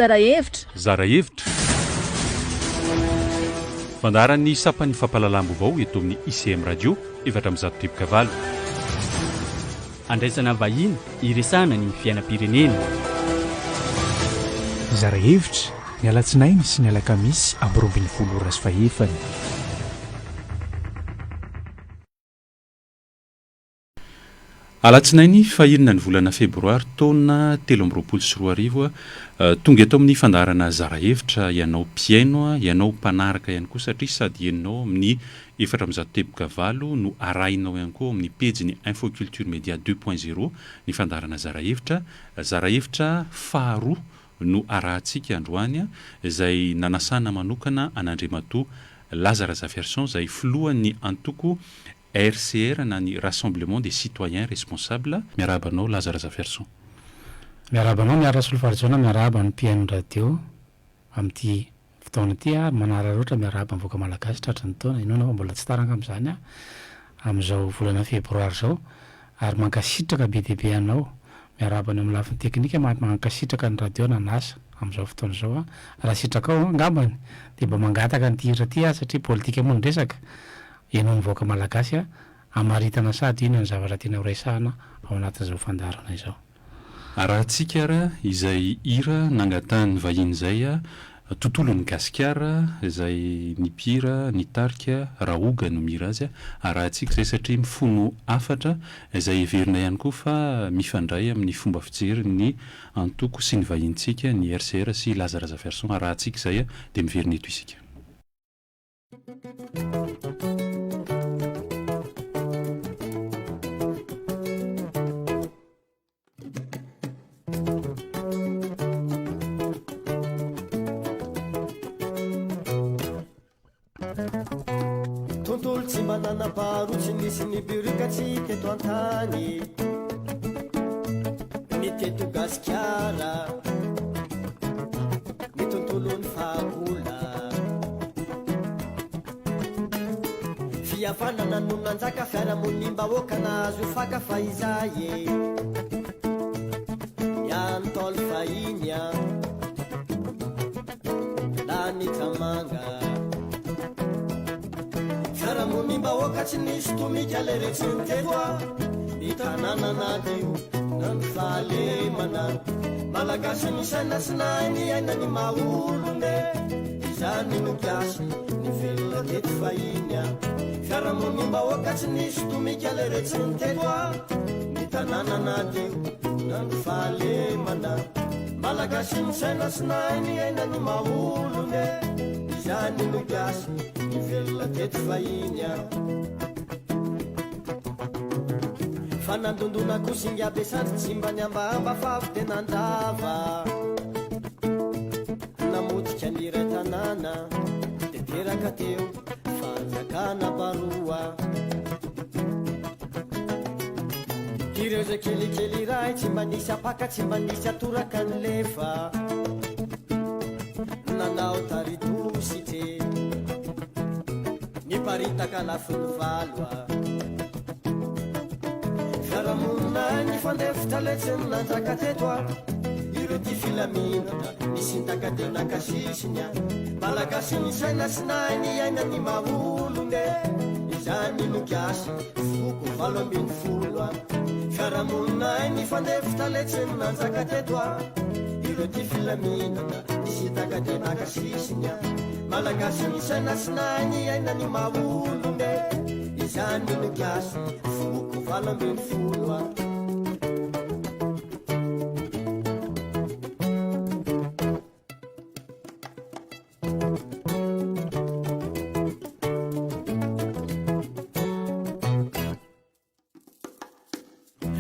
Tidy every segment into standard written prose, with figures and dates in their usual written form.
Zara hevitra. Zara hevitra. Fandaharan'ny sampan'ny fampahalalam-baovao eto amin'ny ICM Radio 408. Andraisana vahiny hiresahana ny fiainam-pirenena. Zara hevitra, ny alatsinainy sy ny alakamisy amin'ny 12 ora sy fahefany. Alatsinainy fahenina ny volana febroary taona 2023, tonga eto amin'ny fandaharana Zara Hevitra ianao mpihaino, ianao mpanaraka ihany koa satria sady henonao amin'ny 104 teboka valo no arahinao ihany koa ao amin'ny pejin'ny Info Culture Media deux point zéro ny fandaharana Zara Hevitra. Zara Hevitra faharoa no arahantsika androany izay nanasana manokana an'Andriamatoa Laza Razafiarison izay filohan'ny antoko RCR na ny Rassemblement des Citoyens Responsables. Miarahaba anao Laza Razafiarison. Miarahaba anao Miary Rasolofarijaona, miarahaba ny mpihaino ny radio amin'ity fotoana ity ary manararaotra miarahaba ny vahoaka malagasy tratry ny taona, inoana fa mbola tsy tara angamba izany amin'izao volana febroary izao ary mankasitraka be dia be anao, miarahaba ny ao amin'ny lafiny teknika, mankasitraka ny radio nanasa amin'izao fotoana izao raha sitrakao angambany dia mba mangataka an'ity hira ity aho satria politika moa ny resaka Henoy ny vahoaka malagasy a, hamaritana sady inona ny zavatra tiana ho resahana ao anatin'izao fandaharana izao. Arahantsika ara izay hira nangatahan'ny vahiny izay a, Tontolon'i Gasikara izay ny mpihira, ny tarika, Rahoga no mihira azy a, arahantsika izay satria mifono hafatra izay heverina ihany koa fa mifandray amin'ny fomba fijerin'ny antoko sy ny vahinintsika, ny RCR sy Laza Razafiarison, arahantsika izay a, dia miverina eto isika. Tontolo tsy mba nanam-paharoa tsy nisy nibirioka tsy teto an-tany ny teto Gasikara. Ny tontolon'ny fahagola. Fihavanana no nanjaka, fiarahamonim-bahoaka nahazo faka fahizay e. Ny an'ny Ntaolo fahiny an, lanitra manga. Fiarahamonim-bahoaka tsy nisy tomika leretsy ny teto a. Ny tanàna nadio na ny fahalemana. Malagasy nisaina sy nahay niaina ny maha olona e. Izany no gasy nivelona teto fahiny a. Fiarahamonim-bahoaka tsy nisy tomika leretsy ny teto a. Ny tanàna nadio na ny fahalemana. Malagasy nisaina sy nahay niaina ny maha olona e. Izany no gasy nivelona teto fahiny a. Fa nandondona koa singa be sandry tsy mba niambahamba fa avy dia nandrava. Namotika ny iray tanàna dia teraka teo fanjakana baroa. Ireo izay kelikely iray tsy mba nisy apaka tsy mba nisy atoraka ny lefa. Nanao tari-dositry. Niparitaka lafiny valo a. Fiarahamonina nifandefitra letsy ny nanjaka teto a. Ireo tia filaminana nisintaka dia naka sisiny a. Malagasy nisaina sy nahay niaina ny maha olona e. Izany no gasy foko 18 a. Fiarahamonina nifandefitra letsy ny nanjaka teto a. Ireo tia filaminana nisintaka dia naka sisiny a. Malagasy misaina sy nahay niaina ny maha olona e Izany no gasy foko 18 a.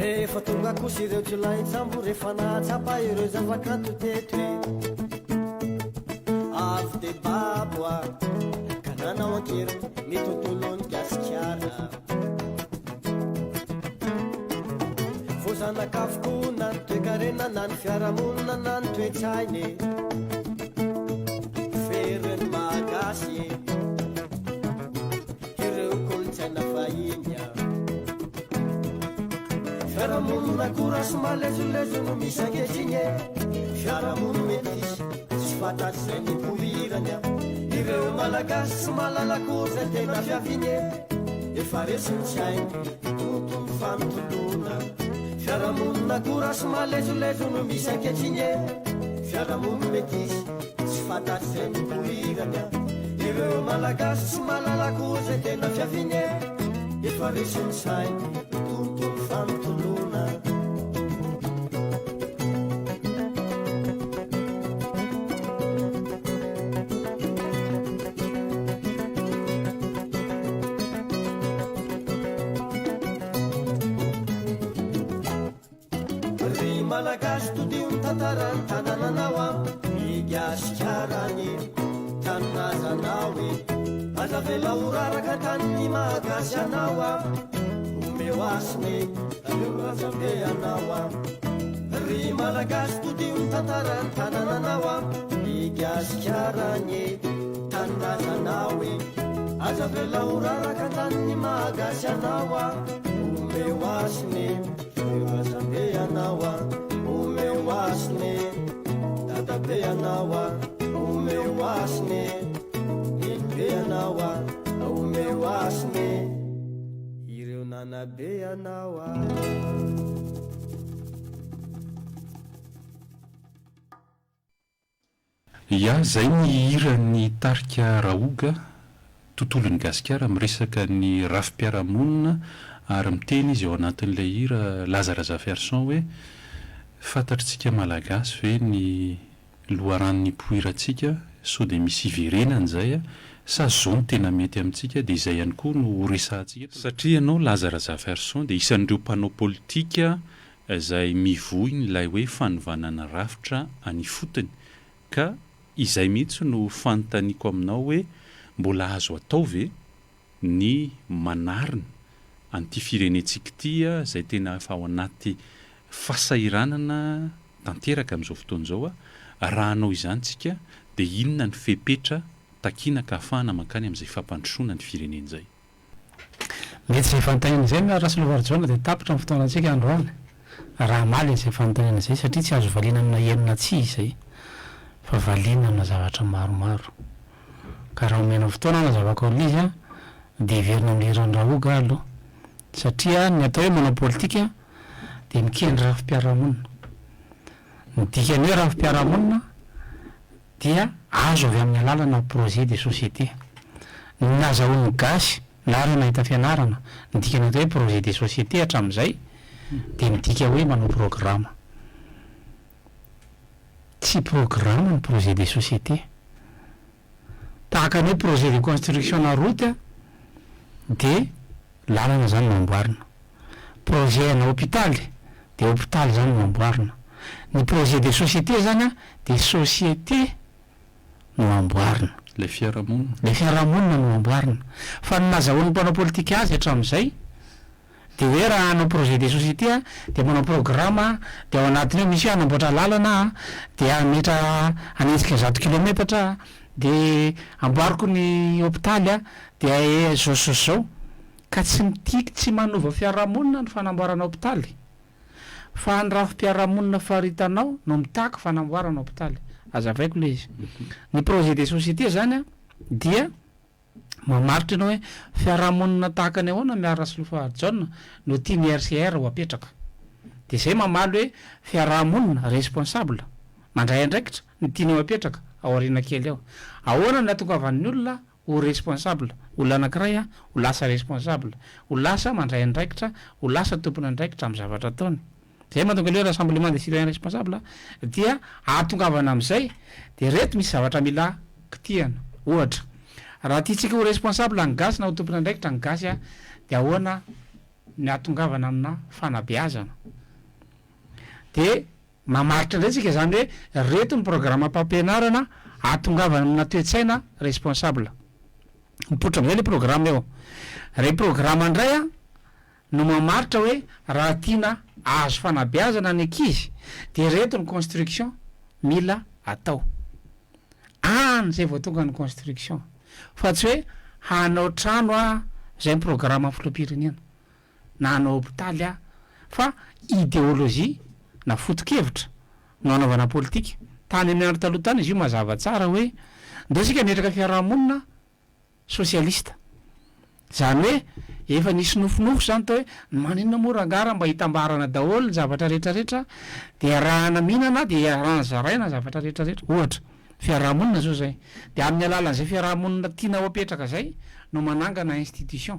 Rehefa tonga kosa ireo jiolahin-tsambo rehefa nahatsapa ireo zava-kanto teto e. Avy dia babo a, ka nanao an-keriny ny tontolon'i Gasikara. Voazanaka avokoa na ny toekarena na ny fiarahamonina na ny toe-tsaina e. Ferin'ny maha-gasy e. Ireo kolontsaina fahiny a. Fiarahamonina kora sy malezolezo no misy ankehitriny e. Fiarahamonina metisy. fantatry izay nipoirany a Ireo Malagasy tsy mahalala akory izay tena fiaviany e Efa resin'ny sainy tontolo famitoloana Fiarahamonina kora sy malezolezo no misy ankehitriny e Fiarahamonina metisy tsy fantatry izay nipoirany a Ireo Malagasy tsy mahalala akory izay tena fiaviany e Efa resin'ny sainy tontolo famitoloana. Ry Malagasy todio ny tantaran'ny tanànanao a I Gasikara anie tanindrazanao e Aza avela ho raraka tany ny maha gasy anao a Omeo hasina e Aleo razambe anao a Ry Malagasy todio ny tantaran'ny tanànanao a I Gasikara anie tanindrazanao e Aza avela ho raraka tany ny maha gasy anao a Omeo hasina e Aleo razambe anao a Omeo hasina e Dadabe anao a Omeo hasina e Nenibe anao a Omeo hasina e Ireo nanabe anao a. Ya, zay ny hiran'ny tarika Rahoga, Tontolon'i Gasikara, miresaka ny rafi-piarahamonina ary miteny izy ao anatin'ilay hira Laza Razafiarison hoe, fantatr'tsika Malagasy ve ny loharano nipoirantsika, sao dia misy hiverenana izay sa zao no tena mety amintsika, dia izay ihany koa no ho resahantsika eto. Satria ianao Laza Razafiarison dia isan'ireo mpanao politika izay mivoy ny ilay hoe fanovana ny rafitra any ifotony ka izay mihitsy no fanontaniako aminao hoe mbola azo atao ve ny manarina an'ity firenentsika ity izay tena efa ao anaty fahasahiranana tanteraka amin'izao fotoana izao, raha hanao izany tsika dia inona ny fepetra takiana ka ahafahana mankany amin'izay fampandrosoana ny firenena izay? Mety izay fanontaniana izay na Rasolovarijaona dia tapitra ny fotoanantsika androany raha hamaly an'izay fanontaniana izay satria tsy azo valiana amina eny na tsia izay fa valiana amina zavatra maromaro. Ka raha omenao fotoana hanazavako an'ilay izy an, dia hiverina amin'ny hiran'i Rahoga aho aloha. Satria ny atao hoe manao politika dia mikendry rafi-piarahamonina. Ny dikan'ny hoe rafi-piarahamonina dia azo avy amin'ny alalana projet de société. Ny nazahoan'ny gasy na ireo nahita fianarana ny dikan'ny atao hoe projet de société hatramin'izay dia midika hoe manao programa. Tsy programa ny projet de société. Tahaka ny hoe projet de construction na route dia lalana zany no amboarina. Projet ana hopitaly dia hopitaly zany no amboarina. Ny projet de société zany dia société no amboarina. Ilay fiarahamonina. Ilay fiarahamonina no amboarina. Fa ny nazahoan'ny mpanao politika azy hatramin'izay Dia hoe raha hanao projet de société aho dia manao programme dia ao anatiny ao misy hoe hanamboatra lalana aho dia hametra hanenjika zato kilometatra aho dia amboariko ny hopitaly aho dia zao sy zao sy zao. Ka tsy mitia tsy manova fiarahamonina ny fanamboarana hopitaly fa ny rafi-piarahamonina faritanao no mitaky fanamboarana hopitaly. Azavaiko ilay izy. Ny projet de société zany an dia. Mamaritra ianao hoe fiarahamonina tahaka ny ahoana Miary Rasolofoharijaona no tian'ny RCR ho apetraka. Dia izay mamaly hoe fiarahamonina responsable, mandray andraikitra, no tianao apetraka ao aoriana kely ao. Ahoana no hahatongavan'ny olona ho responsable, olona anankiray ho lasa responsable, ho lasa mandray andraikitra, ho lasa tompon'andraikitra amin'ny zavatra ataony. Zay mahatonga ilay hoe rassemblement des citoyens responsables dia ahatongavana amin'izay dia ireto misy zavatra mila kitihana. Ohatra, raha tiantsika ho responsable ny gasy na ho tompon'andraikitra ny gasy dia ahoana ny ahatongavana amina fanabeazana. Dia mamaritra indray tsika izany hoe ireto ny programam-pampianarana ahatongavana amina toe-tsaina responsable. Mipoitra amin'izay ilay programme eo. Ilay programme indray an, no mamaritra hoe raha tiana ahazo fanabeazana ny ankizy dia ireto ny construction mila atao. Any zay vao tonga ny construction fa tsy hoe hanao trano aho zay ny programme filoham-pirenena na hanao hopitaly aho fa ideologie na foto-kevitra no anaovana politika. Tany amin'ny andro taloha tany izy io mazava tsara hoe ndao isika hametraka fiarahamonina sosialista. Izany hoe efa nisy nofinofy izany tao hoe maninona moa rangahy raha mba hitambarana daholo ny zavatra rehetra rehetra dia iarahana mihinana dia iarahana zaraina ny zavatra rehetra rehetra. Ohatra, fiarahamonina izao izay. Dia amin'ny alalan'izay fiarahamonina tiana ho apetraka izay no manangana institution.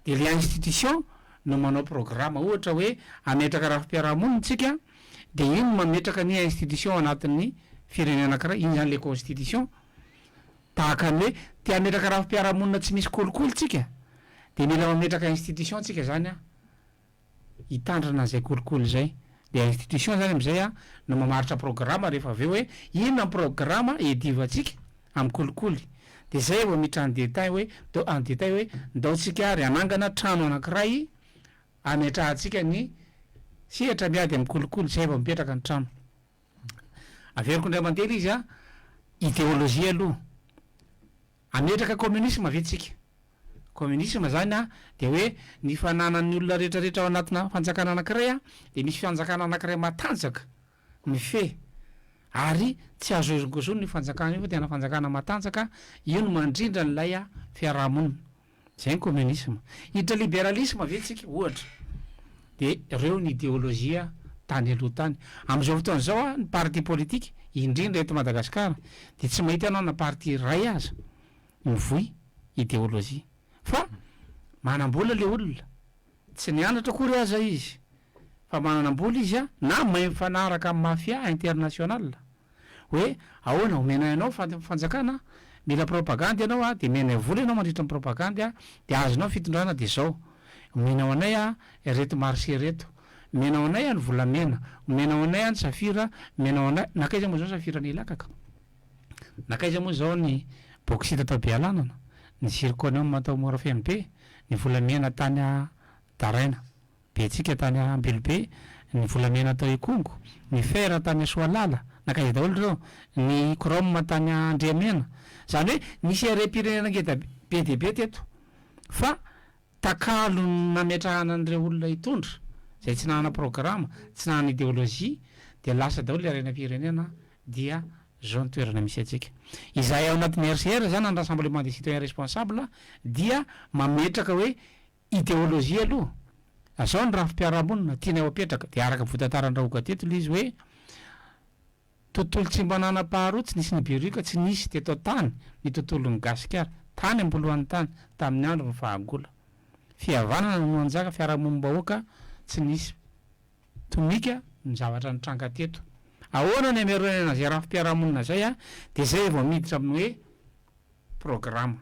Dia ilay institution no manao programa, ohatra hoe hametraka rafi-piarahamonina tsika dia iny no mametraka ny institution ao anatin'ny firenena anakiray, iny zany ilay constitution, tahaka ny hoe te hametraka rafi-piarahamonina tsy misy kolikoly tsika dia mila mametraka institution tsika zany an, hitandrina an'izay kolikoly izay, dia institution zany am'izay an no mamaritra programa rehefa avy eo hoe inona ny programa hiadivantsika amin'ny kolikoly, dia zay vao miditra en détail hoe ndao en détail hoe ndao tsika ary hanangana trano anankiray hametrahantsika ny sehatra miady amin'ny kolikoly, zay vao mipetraka ny trano. Averiko indray mandeha ilay izy an, idéologie aloha. Hametraka communisme ve tsika? Communisme zany an, dia hoe ny fananan'ny olona rehetra rehetra ao anatina fanjakana anankiray an, dia misy fanjakana anankiray matanjaka mifehy, ary tsy azo hozongozonina io fanjakana io fa tena fanjakana matanjaka, io no mandrindra an'ilay fiarahamonina. Zay ny communisme. Hiditra liberalisme ve tsika ohatra? De reo ny ideolozia tany aloha tany. Amizao fotoana izao a, ny parti politique, indrindra eto Madagasikara, de tsy mahita anao na parti iray aza mivoy ideolozia. Fa manam-bola le olona, tsy nianatra akory aza izy, fa mananam-bola izy a, na mahay mifanaraka amin'ny mafia international. Hoe ahoana, omenay anao fanjakana, mila propagandy ianao a, de omenay vola ianao mandritra ny propagandy a, de azonao ny fitondrana de zao, omenao anay a ireto marché ireto, omenao anay a ny volamena, omenao anay a ny safira, omenao anay, nankaiza moa zao safira n'Ilakaka? Nankaiza moa zao ny bauxite tao Bealanana, ny zirconium tao Morafenobe, ny volamena tany Daraina? Betsika tany Ambilobe, ny volamena tao Ikongo, ny fer tany Soalala, nankaiza daholo ireo, ny chrome tany Andriamena. Izany hoe nisy harem-pirenena ngeda be dia be teto fa takalo nametrahana an'ireo olona hitondra izay tsy nanana programa, tsy nanana ideolojia dia lasa daholo ilay harena-pirenena dia izao ny toerana misy antsika. Izahay ao anatin'ny RCR izany, ny Rassemblement des Citoyens Responsables dia mametraka hoe Ideolojia aloha, zao ny rafi-piarahamonina tianay ho apetraka, dia araka ny voatantaran-dRahoga teto ilay izy hoe, tontolo tsy mba nanam-paharoa, tsy nisy nibirioka, tsy nisy teto an-tany ny tontolon'i Gasikara, tany am-boalohany tany, tamin'ny andron'ny fahagola. Fihavanana no nanjaka, fiarahamonim-bahoaka tsy nisy tomika ny zavatra nitranga teto. Ahoana ny hamerenana izay rafi-piarahamonina izay, dia izay vao miditra amin'ny hoe programa.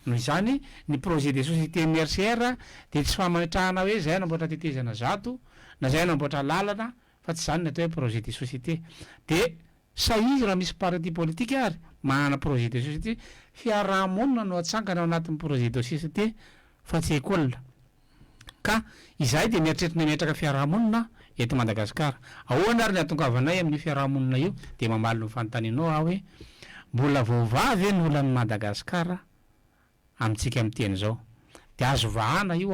Noho izany, ny projet de société n'ny RCR dia tsy fametrahana hoe izay hanamboatra tetezana zato na izay hanamboatra lalana fa tsy izany ny atao hoe projet de société. Dia sahia raha misy parti politique ary manana projet de société, fiaraha-monina no atsangana ao anatin'ny projet de société fa tsy école. Ka izahay dia mieritreritra ny hametraka fiarahamonina eto Madagasikara. Ahoana ary ny hahatongavanay amin'io fiarahamonina io? Dia mamaly ny fanontanianao aho hoe, mbola voavaha ve ny olan'i Madagasikara amintsika miteny izao? Dia azo vahana io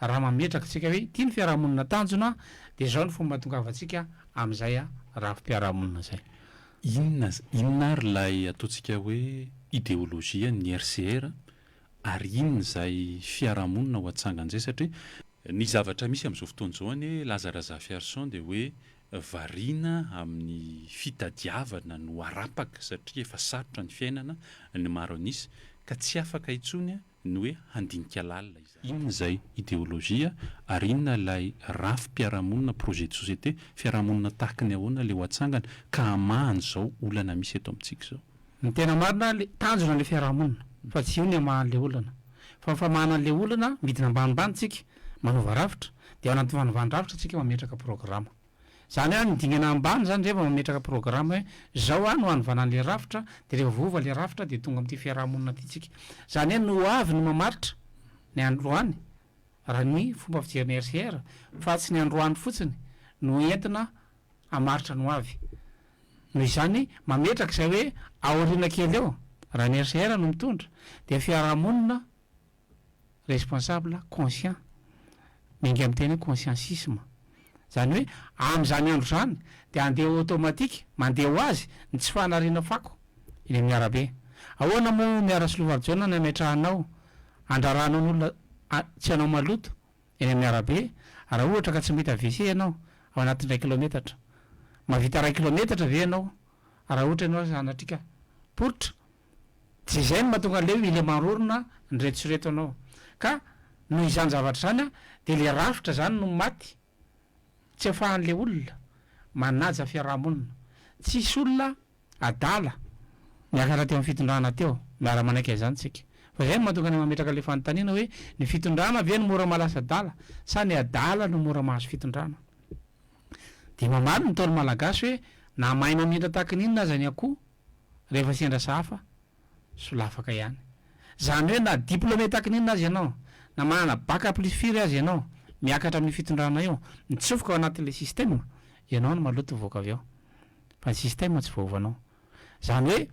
raha mametraka isika hoe ity ny fiarahamonina tanjona, dia izao ny fomba hahatongavantsika amin'izay rafi-piarahamonina izay. Inona inona ary ilay ataontsika hoe ideolojia ny RCR Ary inona izay fiarahamonina ho atsangana izay satria ny zavatra misy amin'izao fotoana izao anie Laza Razafiarison dia hoe variana amin'ny fitadiavana no arapaka satria efa sarotra ny fiainana ny maro an'isa ka tsy afaka intsony ny hoe handinika lalina izany. Inona izay ideolojia ary inona ilay rafi-piarahamonina, projet de société, fiarahamonina tahaky ny ahoana ilay ho atsangana ka hamaha an'izao olana misy eto amintsika izao? Ny tena marina le tanjona le fiarahamonina fa tsy io ny hamaha anle olana fa ny famahana anle olana midina ambanimbany tsika manova rafitra de ao anatin'ny fanovana rafitra tsika mametraka programa zany hoe ny dingana ambany zany rehefa mametraka programa hoe zao aho no hanovana anle rafitra de rehefa voaova le rafitra de tonga amty fiarahamonina ty tsika zany hoe ny ho avy no mamaritra ny androany raha ny fomba fijerin'ny RCR fa tsy ny androany fotsiny no entina hamaritra ny ho avy. Noho izany, mametraka izay hoe aoriana kely eo, raha ny RCR no mitondra, dia fiarahamonina responsable, conscient, miainga amin'ny teny hoe consciencisme. Izany hoe amin'izany andro izany dia handeha automatique, mandeha ho azy ny tsy fanariana fako eny amin'ny arabe. Ahoana moa Miara Solovarjaona ny hametrahanao, handraranao ny olona tsy hanao maloto eny amin'ny arabe raha ohatra ka tsy mahita WC ianao ao anatin'ny iray kilaometatra? Mahavita iray kilaometatra ve ianao raha ohatra ianao sanatria ka poritra? Tsy izay no mahatonga an'ilay hoe mila marorona ny reto sy reto anao. Ka noho izany zavatra izany dia ilay rafitra izany no maty, tsy afahan'ilay olona manaja fiarahamonina. Tsisy olona adala niakatra teo amin'ny fitondrana teo, miara-manaiky an'izany tsika. Fa izay no mahatonga anay mametraka ilay fanontaniana hoe ny fitondrana ve no mora mahalasa adala sa ny adala no mora mahazo fitondrana? Dia mamaly ny Ntaolo Malagasy hoe na mahay mamindra tahaka ny inona aza ny akoho, rehefa sendra sahafa, solafaka ihany. Zany hoe na diplômé tahaky ny inona aza ianao, na manana bac plus firy aza ianao, miakatra amin'io fitondrana io, mitsofoka ao anatin'ilay système, ianao no maloto mivoaka avy ao. Fa ny système tsy voaovanao. Zany hoe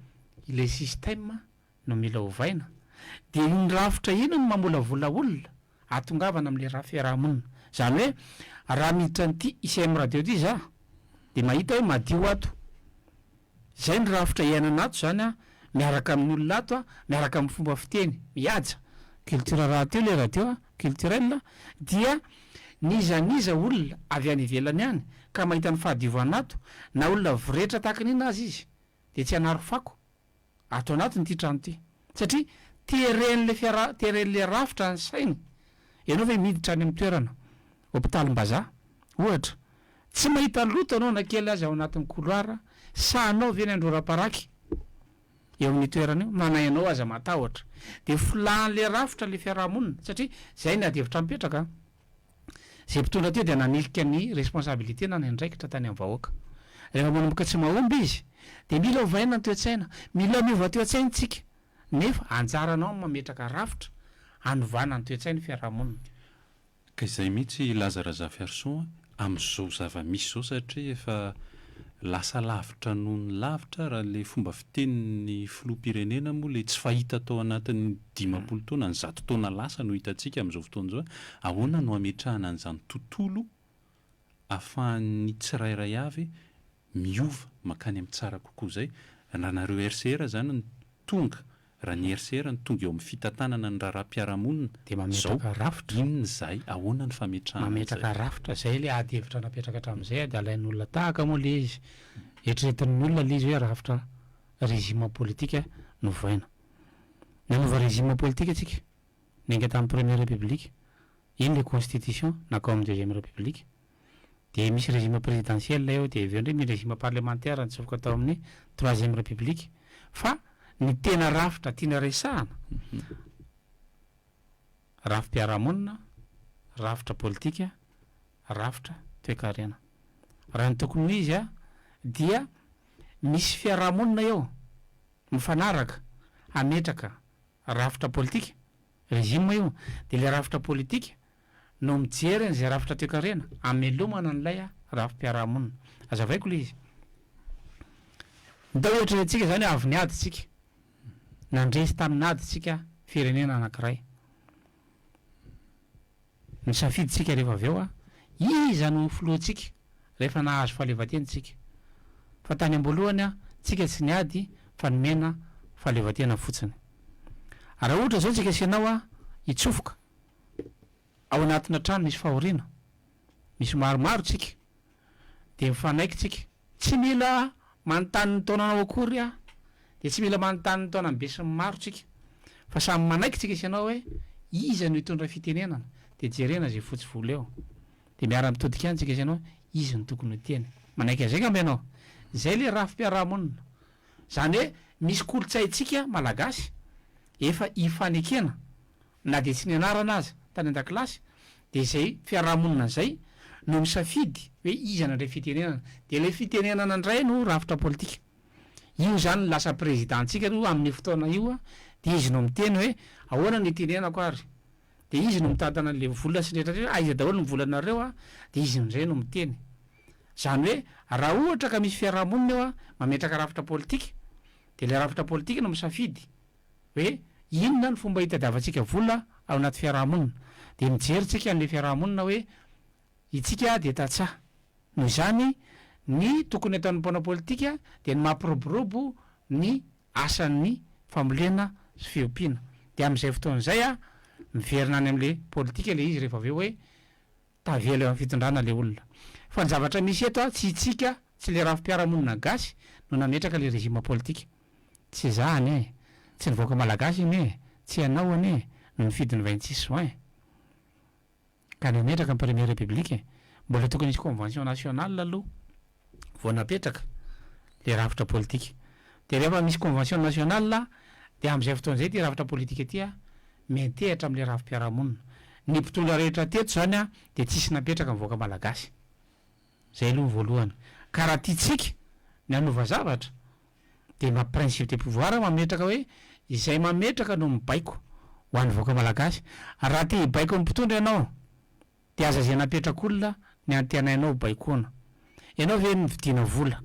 ilay système no mila ovaina. Dia iny rafitra iny no mamolavola olona ahatongavana amin'ilay rafi-fiarahamonina. Izany hoe raha miditra an'ity ICM radio ity za dia mahita hoe madio ato. Izay ny rafitra iainana ato izany an, miaraka amin'ny olona ato an, miaraka amin'ny fomba fiteny mihaja, culture rahateo ilay radio an, culturel, dia n'iza n'iza olona avy any ivelany any ka mahita ny fahadiovana ato, na olona voretra tahaka ny inona aza izy dia tsy hanary fako. ato anatiny ity trano ity satria teren'le fiara teren'le rafitra ny sainy ianao ve miditra any amin'ny toerana hopitalim-bazaha ohatra tsy mahita loto anao na kely aza ao anatin'ny couloir sahanao ve ny androram-paraky eo amin'ny toerana io na ianao aza matahotra de filahan'le rafitra le fiarahamonina satria zay ny ady hevitra mipetraka an. Izay mpitondra teo dia nanilika ny responsabilité na ny andraikitra tany amin'ny vahoaka. Rehefa manomboka tsy mahomby izy dia mila ovaina ny toe-tsaina, mila miova toe-tsaina isika nefa anjaranao ny mametraka rafitra hanovana ny toe-tsain'ny fiarahamonina. Ka izay mihitsy Laza Razafiarison a, amin'izao zava-misy izao satria efa lasa lavitra noho ny lavitra raha ilay fomba fitenin'ny filoham-pirenena moa ilay tsy fahita tao anatin'ny 50 taona, ny zato taona lasa no hitantsika amin'izao fotoana izao, ahoana no hametrahana an'izany tontolo ahafahan'ny tsirairay avy miova mankany amin'ny tsara kokoa izay? Raha nareo RCR izany no tonga Raha ny RCR no tonga eo amin'ny fitantanana ny raharaham-piarahamonina Dia izao, mametraka rafitra. inona izay, ahoana ny fametrahana an'izay? Mametraka rafitra, izay ilay ady hevitra napetraka hatramin'izay, dia alain'ny olona tahaka moa ilay izy, eritreretin'ny olona ilay izy hoe rafitra régime politika novaina. Nanova régime politika tsika, niainga tamin'ny première république, iny ilay constitution nankao amin'ny deuxième république. Dia misy régime présidentiel eo, dia avy eo indray misy régime parlementaire nitsofoka tao amin'ny troisième république. Fa ny tena rafitra tiana resahana, rafi-piarahamonina, rafitra politika, rafitra toekarena. Raha ny tokony ho izy dia misy fiarahamonina eo mifanaraka hametraka rafitra politika, régime io, dia ilay rafitra politika no mijery an'izay rafitra toekarena hamelomana an'ilay rafi-piarahamonina. Hazavaiko ilay izy. Ndao eritreretintsika izany hoe avy niady isika, nandresy tamin'ady isika firenena anankiray. Nisafidy isika rehefa avy eo iza no ho filohantsika rehefa nahazo fahaleovantena isika. Fa tany am-boalohany tsika tsy niady fa nomena fahaleovantena fotsiny. Raha ohatra izao tsika sy ianao hitsofoka ao anatina trano misy fahoriana, misy maromaro tsika, dia mifanaiky tsika, tsy mila manontany ny taonanao akory aho, dia tsy mila manontany ny taonan'ny besinimaro tsika, fa samy manaiky tsika sy ianao hoe iza no hitondra fitenenana, dia jerena izay fotsy volo eo, dia miara-mitodika any tsika sy ianao, izy no tokony ho teny. Manaiky an'izay angamba ianao? Izay ilay rafi-piarahamonina. Izany hoe misy kolontsaintsika Malagasy efa ifanekena na dia tsy nianarana aza tany an-dakilasy dia izay fiarahamonina izay no misafidy hoe iza nandray fitenenana dia ilay fitenenana indray no rafitra politika. Io izany no lasa président-tsika aloha amin'io fotoana io dia izy no miteny hoe ahoana no itenenako ary dia izy no mitantana an'ilay vola sy ny rehetra rehetra, aiza daholo ny volanareo a, dia izy indray no miteny. Izany hoe raha ohatra ka misy fiarahamonina eo a, mametraka rafitra politika dia ilay rafitra politika no misafidy hoe inona ny fomba hitadiavantsika vola ao anaty fiarahamonina. Dia mijery tsika an'ilay fiarahamonina hoe itsika dia tantsaha. Noho izany, ny tokony ataon'ny mpanao politika dia ny mampiroborobo ny asan'ny fambolena sy fiompiana. Dia amin'izay fotoana izay, miverina any amin'ilay politika ilay izy rehefa avy eo hoe tavela eo amin'ny fitondrana ilay olona. Fa ny zavatra misy eto, tsy itsika, tsy ilay rafi-piarahamonina gasy no nametraka ilay régime politika. Tsy za anie e, tsy ny vahoaka malagasy anie e, tsy ianao anie e, no nifidy ny 26 juin. Ka nametraka ny première république e! Mbola tokony hisy convention nationale aloha vao napetraka le rafitra politika. De rehefa misy convention nationale de amzay fotoana zay ty rafitra politika ty a miantehatra amle rafi-piarahamonina. Ny mpitondra rehetra teto zany a de tsisy napetraka ny vahoaka malagasy. Zay aloha ny voalohany. Ka raha tiantsika ny hanova zavatra dia mba principe de pouvoir mametraka hoe izay mametraka no mibaiko ho an'ny vahoaka malagasy. Raha te hibaiko ny mpitondra ianao dia aza izay napetrak'olona ny antenainao ho baikoana. Ianao ve nividiana vola,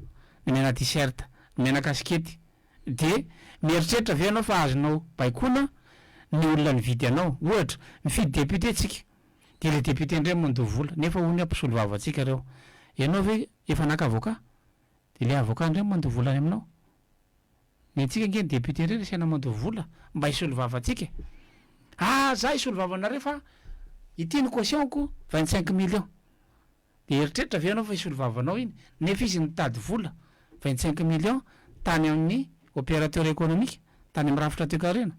nomena t-shirt, nomena kasikety dia mieritreritra ve ianao fa azonao baikoana ny olona nividy anao? Ohatra, mifidy député tsika dia ilay député indray mandoa vola nefa hono hoe mpisolo vava antsika ireo. Ianao ve efa naka avocat? Dia ilay avocat indray mandoa vola any aminao. Ny antsika ange ny député indray resena mandoa vola mba hisolo vava antsika e. Ah za hisolo vava anareo fa ity ny caution-ko 25 millions. Dia eritreritra ve ianao fa hisolo vava anao iny nefa izy nitady vola 25 millions tany amin'ny opérateur économique, tany amin'ny rafitra toekarena.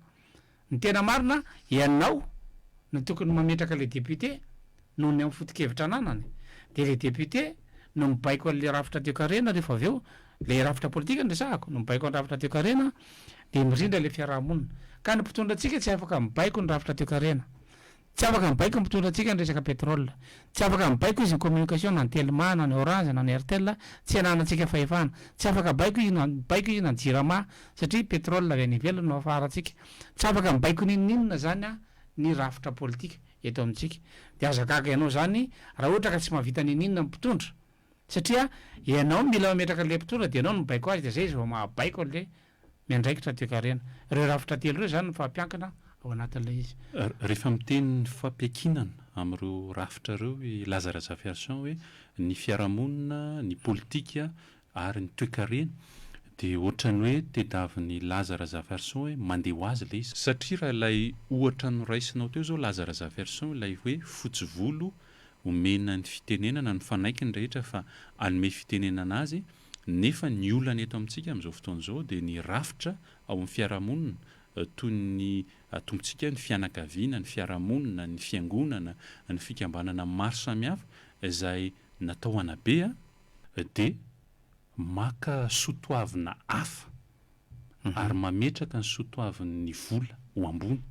Ny tena marina, ianao no tokony mametraka ilay député noho ny amin'ny foto-kevitra ananany, dia ilay député no mibaiko an'ilay rafitra toekarena rehefa avy eo, ilay rafitra politika no resahako, no mibaiko ny rafitra toekarena dia mirindra ilay fiaraha-monina. Ka ny mpitondra antsika tsy afaka mibaiko ny rafitra toekarena. Tsy afaka mibaiko ny mpitondra antsika ny resaka pétrole. Tsy afaka mibaiko izy ny communication na ny telma na ny orange na ny airtel, tsy ananantsika fahefana. Tsy afaka baiko izy na mibaiko izy na ny jirama satria pétrole avy any ivelany no afaharantsika. Tsy afaka mibaiko n'inon'inona zany ny rafitra politika eto amintsika. Dia aza gaga ianao zany raha ohatra ka tsy mahavita n'inon'inona ny mpitondra satria ianao mila mametraka an'ilay mpitondra dia ianao no mibaiko azy dia zay izy vao mahabaiko an'ilay miandraikitra toekarena. Ireo rafitra telo ireo izany no mifampiankina ao anatin'ilay izy. Rehefa miteny ny fampiankinana amin'ireo rafitra ireo i Laza Razafiarison hoe ny fiarahamonina, ny politika ary ny toekarena dia ohatran'ny hoe tediavin'i Laza Razafiarison hoe mandeha ho azy ilay izy. Satria raha ilay ohatra noraisinao teo izao Laza Razafiarison ilay hoe fotsy volo omena ny fitenenana, nifanaiky ny rehetra fa hanome fitenenana azy, Nefa ny olana eto amintsika amin'izao fotoana izao dia ny rafitra ao amin'ny fiarahamonina toy ny atombotsika ny fianakaviana, ny fiarahamonina, ny fiangonana, ny fikambanana maro samihafa izay natao hanabe dia maka soatoavina hafa ary mametraka ny soatoavin'ny vola ho ambony.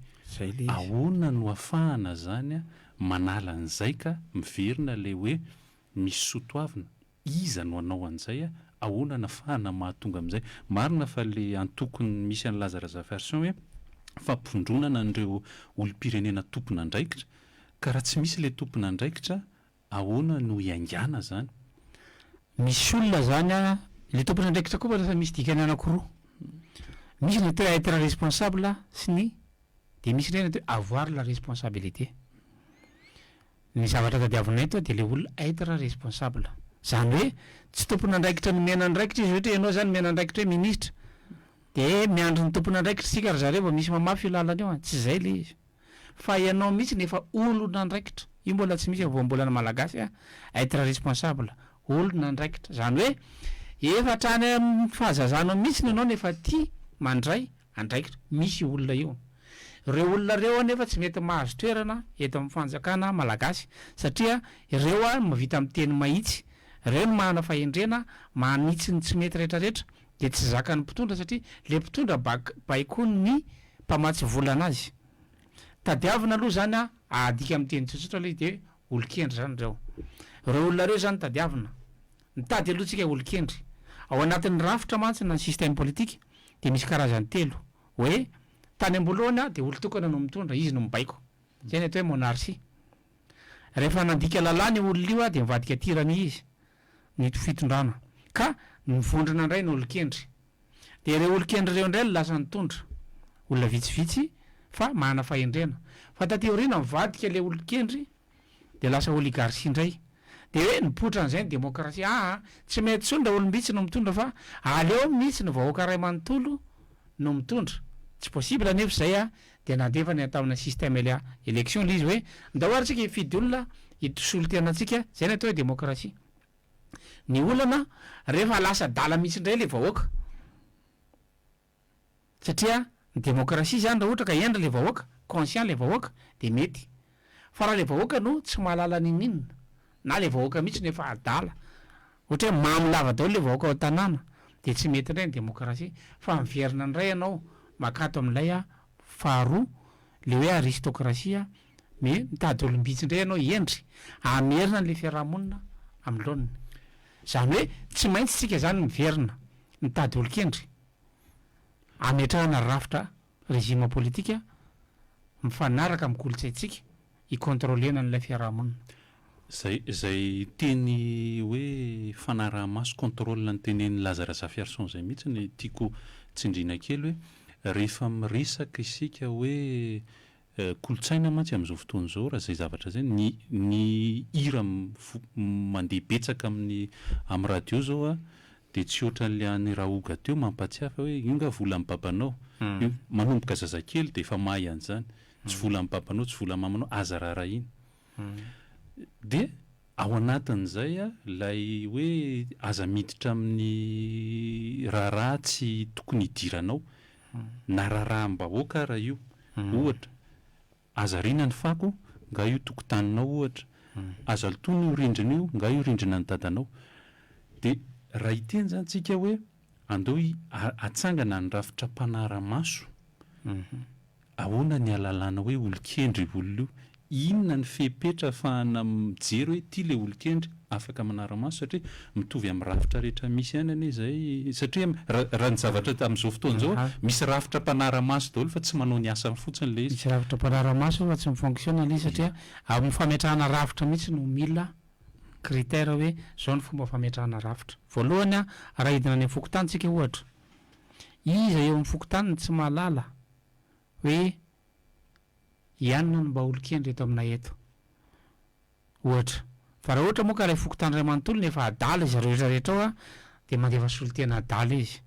Ahoana no afahana izany manala an'izay ka miverina ilay hoe misy soatoavina? Iza no hanao an'izay a? Ahoana no afahana mahatonga amin'izay? Marina fa le antokony misy an'i Laza Razafiarison hoe fampivondronana an'ireo olom-pirenena tompon'andraikitra, ka raha tsy misy le tompon'andraikitra ahoana no hiaingàna zany? Misy olona zany a, le tompon'andraikitra koa lasa misy dikany anakiroa, misy ny atao hoe être responsable sy ny de misy indray ny atao hoe avoir la responsabilité. Ny zavatra tadiavinay eto dia le olona être responsable. Zany hoe tsy tompon'andraikitra nomena andraikitra izy, ohatra hoe ianao zany nomena andraikitra hoe ministra, de miandry ny tompon'andraikitra isika ry zareo vao misy mamafy io lalana io an, tsy zay le izy. Fa ianao mihitsy no efa olon'andraikitra, io mbola tsy misy eo voambolana malagasy an, être responsable, olon'andraikitra. Zany hoe efa hatrany amin'ny fahazazanao mihitsy ianao no efa tia mandray andraikitra. Misy io olona io. Ireo olona ireo anefa tsy mety mahazo toerana eto amin'ny fanjakana malagasy satria ireo no mahavita miteny mahitsy, ireo no manana fahendrena manitsy ny tsy mety retraretra dia tsy zakan'ny mpitondra satria le mpitondra bak baikoin'ny mpamatsy vola anazy. Tadiavina aloha zany a, adika amin'ny teny tsotsotra aloha izy dia olon-kendry zany ireo. Ireo olona ireo zany tadiavina. Mitady aloha tsika olon-kendry. Ao anatin'ny rafitra mantsy na ny système politique dia misy karazany telo, hoe tany am-boalohany dia olon-tokana no mitondra, izy no mibaiko. Izay ny atao hoe monarchie. Rehefa nandika lalàna io olona io dia nivadika tyrannie izy, ny fitondrana. Ka nivondrona indray ny olon-kendry. Dia ireo olon-kendry ireo indray no lasa nitondra. Olona vitsivitsy fa manana fahendrena. Fa taty aoriana nivadika ilay olon-kendry dia lasa oligarchie indray. De hoe nipoitra an'izay ny demokrasia, aa tsy mety intsony raha olom-bitsy no mitondra fa aleo mihitsy ny vahoaka iray manontolo no mitondra. Tsy possible anefa izay a, dia nandefa ny atao amina système ela election le izy hoe ndao ary tsika hifidy olona hisolo tena antsika, zay ny atao hoe demokrasia. Ny olana rehefa lasa adala mihitsy indray le vahoaka satria ny demokrasia zany raha ohatra ka hendry le vahoaka, conscient le vahoaka de mety fa raha le vahoaka no tsy mahalala n'inon'inona na le vahoaka mihitsy no efa adala ohatra hoe mamo lava daholo le vahoaka ao an-tanàna de tsy mety indray ny demokrasia fa miverina indray ianao makato amin'ilay faharoa le hoe aristocratie mais mitady olom-bitsy indray ianao hendry hamerina an'ilay fiarahamonina amin'ny laoniny. Izany hoe tsy maintsy tsika izany miverina mitady olon-kendry hametrahana rafitra régime politika mifanaraka amin'ny kolontsaintsika hi-contrôler-na an'ilay fiarahamonina. Zay zay teny hoe fanaraha-maso contrôle notenenin'i Laza Razafiarison zay mihitsy no tiako tsindriana kely hoe rehefa miresaka isika hoe Kolontsaina mantsy amin'izao fotoana izao raha izay zavatra izay, ny ny hira mandeha betsaka amin'ny amin'ny radio izao a, dia tsy ohatran'ilay an'i Rahoga teo mampatsiahy fa hoe io nga volan'ny babanao, io manomboka zazakely dia efa mahay an'izany, tsy volan'ny babanao, tsy volan'ny mamanao, aza raharahiana. Dia ao anatin'izay a, ilay hoe aza miditra amin'ny raharaha tsy tokony hidiranao, na raharaham-bahoaka ara io, ohatra, aza ariana ny fako, nga io tokotaninao ohatra, aza lotoina io rindrina io, nga io rindrina an'i dadanao. Dia raha hiteny izany tsika hoe andao hatsangana ny rafitra mpanara-maso, Ahoana ny ahalalana hoe olon-kendry io olona io? Inona ny fepetra ahafahana mijery hoe ity ilay olon-kendry afaka manara-maso satria mitovy amin'ny rafitra rehetra misy ihany anie izay satria raha ny zavatra amin'izao fotoana izao misy rafitra mpanara-maso daholo fa tsy manao ny asany fotsiny ilay izy. Misy rafitra mpanara-maso fa tsy mi-fonctionne ilay izy satria amin'ny fametrahana rafitra mihitsy no mila critère hoe izao ny fomba fametrahana rafitra. Voalohany raha hidina any amin'ny fokontany tsika ohatra, iza eo amin'ny fokontany no tsy mahalala hoe i anona no mba olon-kendry eto aminay eto. Ohatra. Fa raha ohatra moa ka ilay fokontany iray manontolo no efa adala izy rehetra rehetra ao dia mandefa solontena adala izy.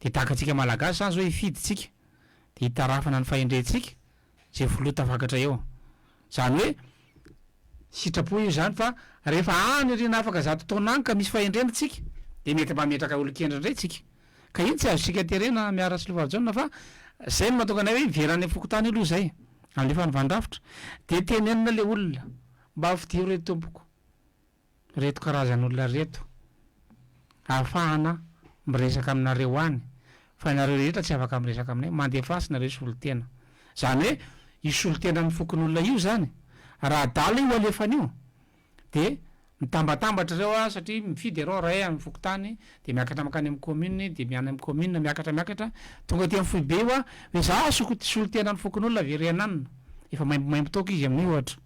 Dia tahaka antsika Malagasy izany izao hifidy tsika dia hitarafana ny fahendrentsika izay filoha tafakatra eo. Izany hoe sitrapo io izany fa rehefa any aoriana afaka 100 taona any ka misy fahendrena tsika dia mety mametraka olon-kendry indray tsika. Ka iny tsy azontsika terena miara sy Lovajaona fa zay no mahatonga anay hoe miverina any am-fokontany aloha zay amle fanovan-drafitra de tenenina le olona mba fidio re tompoko reto karazan'olona reto ahafahana miresaka aminareo any fa ianareo rehetra tsy afaka miresaka aminay mandefasy nareo solontena zany hoe io solontenan'ny fokonolona io zany raha adala io alefany io De mitambatambatra ireo a, satria mifidy ianao ray amin'ny fokontany, de miakatra mankany amin'ny commune, de miany amin'ny commune miakatra miakatra, tonga aty amin'ny foibe io a, hoe za soko- solontenan'ny fokonolona avy ery ananona, efa maimbomaimbo toaka izy amin'io ohatra,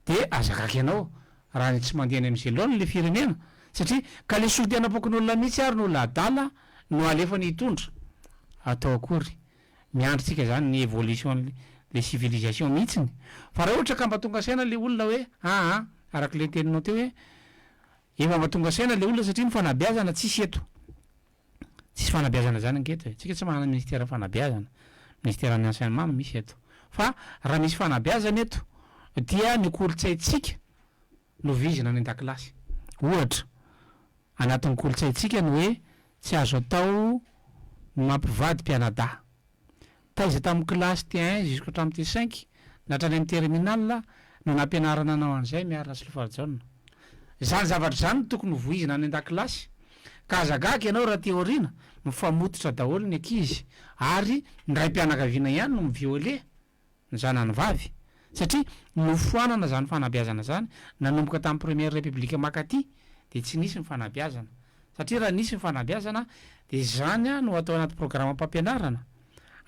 de aza gaga ianao raha tsy mandeha any amin'izay laoniny le firenena, satria ka le solontenam-pokonolona mihitsy ary no olona adala no alefany hitondra, atao akory? Miandry tsika zany ny evolution le civilisation mihitsiny fa raha ohatra ka mba tonga saina le olona hoe aa araka le teninao teo hoe efa mba tonga saina le olona satria ny fanabeazana tsisy eto, tsisy fanabeazana zany ange eto e, tsika tsy manana ministera fanabeazana, ministera ny enseignement no misy eto fa raha misy fanabeazana eto dia ny kolontsaintsika no vizina any an-dakilasy. Ohatra, anatin'ny kolontsaintsika ny hoe tsy azo atao ny mampivady mpianadahy. Taiza tamin'ny kilasy T1 jusqu'à hatramin'ny T5 na hatrany amin'ny terminale no nampianarana anao an'izay Miarina Solofarijaona? Izany zavatra izany no tokony ho voizina any an-dakilasy. Ka aza gaga ianao raha aty aoriana, mifamototra daholo ny ankizy ary ny raim-pianakaviana ihany no mi-violer. ny zanany vavy satria nofoanana zany fanabeazana zany nanomboka tamin'ny première république makaty de tsy nisy ny fanabeazana satria raha nisy ny fanabeazana de zany no atao anaty programam-pampianarana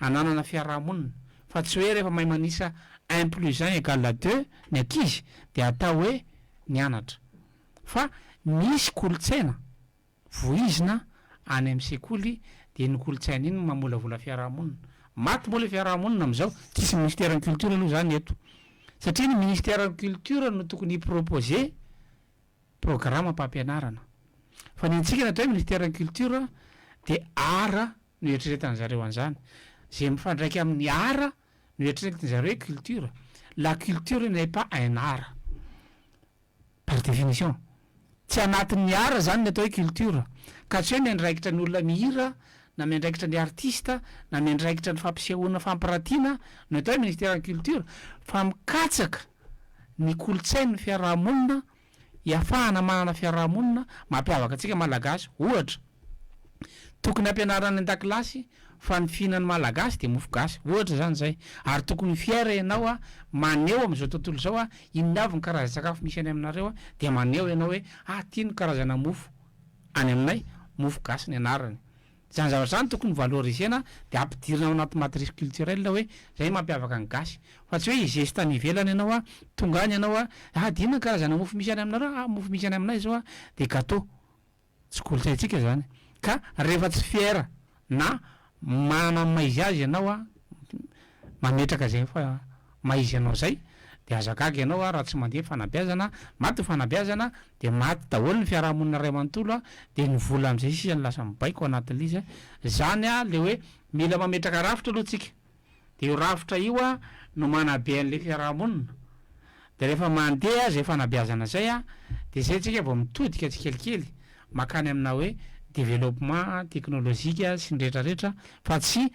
ananana fiarahamonina fa tsy hoe rehefa mahay manisa un plus un égale deux ny ankizy de atao hoe nianatra fa misy kolontsaina Voizina any amin'ny sekoly dia iny kolontsaina iny no mamolavola fiarahamonina. Maty moa ilay fiarahamonina amin'izao, tsisy ministeran'ny culture aloha izany eto. Satria ny ministeran'ny culture no tokony hi-proposer. programam-pampianarana. Fa ny antsika ny atao hoe ministeran'ny culture dia art no eritreretan zareo an'izany. Izay mifandraika amin'ny art no eritreretin zareo hoe culture. La culture n'est pas un art par définition. Tsy anatin'ny art zany ny atao hoe culture. Ka tsy hoe miandraikitra ny olona mihira na miandraikitra ny artiste na miandraikitra ny fampisehoana fampiratiana no atao hoe ministeran'ny culture fa mikatsaka ny kolontsain'ny fiarahamonina Iafahana manana fiarahamonina mampiavaka antsika Malagasy. Ohatra, tokony hampianarina any an-dakilasy fa ny fihinan'ny Malagasy dia mofo gasy. Ohatra izany izay. Ary tokony ho fier ianao maneho amin'izao tontolo izao inona avy ny karazan-tsakafo misy any aminareo dia maneho ianao hoe ah ity no karazana mofo any aminay, mofo gasy ny anarany. Izany zavatra izany tokony valoriser-na dia ampidirina ao anaty matrice culturelle hoe izay no mampiavaka ny gasy. Fa tsy hoe hi-geste any ivelany ianao a, tonga any ianao a, ah dia inona ny karazana mofo misy any aminareo, ah mofo misy any aminay izao a, dia gateau. Tsy kolontsaintsika izany. Ka rehefa tsy fier na manana ny maha izy azy ianao a, mametraka izay efa maha izy anao izay, dia aza gaga ianao raha tsy mandeha fanabeazana, maty ny fanabeazana dia maty daholo ny fiarahamonina iray manontolo dia ny vola amin'izay sisa no lasa mibaiko anatin'ilay izy, izany le hoe mila mametraka rafitra aloha tsika, dia io rafitra io no manabe an'ilay fiarahamonina, dia rehefa mandeha izay fanabeazana izay dia izay tsika vao mitodika tsikelikely makany amina hoe développement technologique sy ny rehetra rehetra fa tsy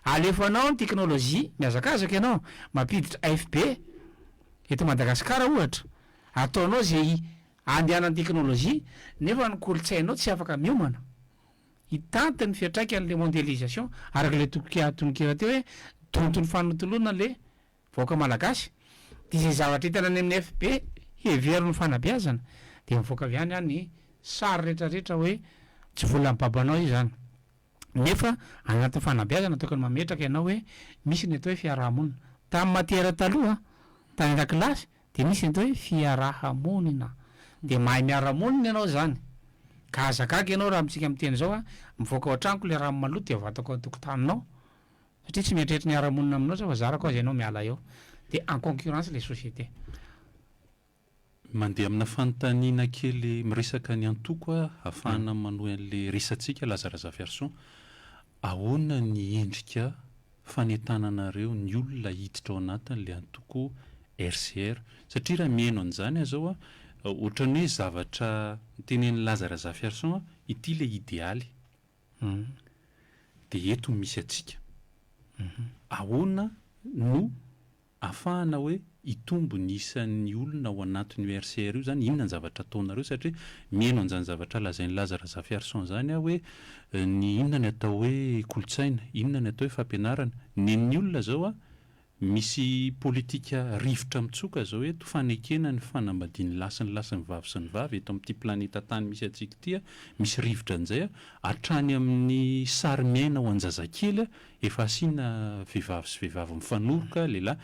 alefanao ny technologie mihazakazaka ianao mampiditra FB eto Madagasikara ohatra ataonao ze andehanan'ny technologie nefa ny kolontsainao tsy afaka miomana hitanty ny fiantraikan'le mondialisation araka le tokoka tononkira teo hoe donton'ny fanotolona le Vahoaka malagasy, dia izay zavatra hitany any amin'ny FB heveriny ho fanabeazana dia mivoaka avy any ny sary rehetrarehetra hoe tsy volan'ny babanao io izany. Nefa anatin'ny fanabeazana tokony mametraka ianao hoe misy ny atao hoe fiaraha-monina. Tamin'ny matière taloha, tany an-dakilasy dia misy ny atao hoe fiaraha-monina. Dia mahay miara-monina ianao izany. Ka aza gaga ianao raha amintsika miteny izao a, mivoaka ao an-tranoko ilay rano maloto dia avatako ao an-tokotaninao. Satria tsy mieritreritra ny hiara-monina aminao za fa zarako aza ianao miala eo. Dia en concurrence les sociétés. Mandeha amina fanontaniana kely miresaka ny antoko aho ahafahana manohy an'le resatsika Laza Razafiarison. Ahoana ny endrika fanentananareo ny olona hiditra ao anatin'le antoko RCR? Satria raha mihaino an'izany aho zao ohatran'ny hoe zavatra notenenin'i Laza Razafiarison ity le idealy. Dia eto no misy antsika. Ahoana no afahana hoe hitombo ny isan'ny olona ao anatin'io RCR io izany? Inona ny zavatra ataonareo? Satria mihaino an'izany zavatra lazain'i Laza Razafiarison izany aho hoe ny inona ny atao hoe kolontsaina, inona ny atao hoe fampianarana. Nen'ny olona izao an, Misy politika rivotra mitsoka zao eto, fanekena ny fanambadian'ny lahy sy ny lahy sy ny vavy sy ny vavy eto amin'ity planeta tany misy antsika ity a, misy rivotra an'izay a, hatrany amin'ny sary miaina ho an-jazakely a, efa asiana vehivavy sy vehivavy mifanoroka, lehilahy,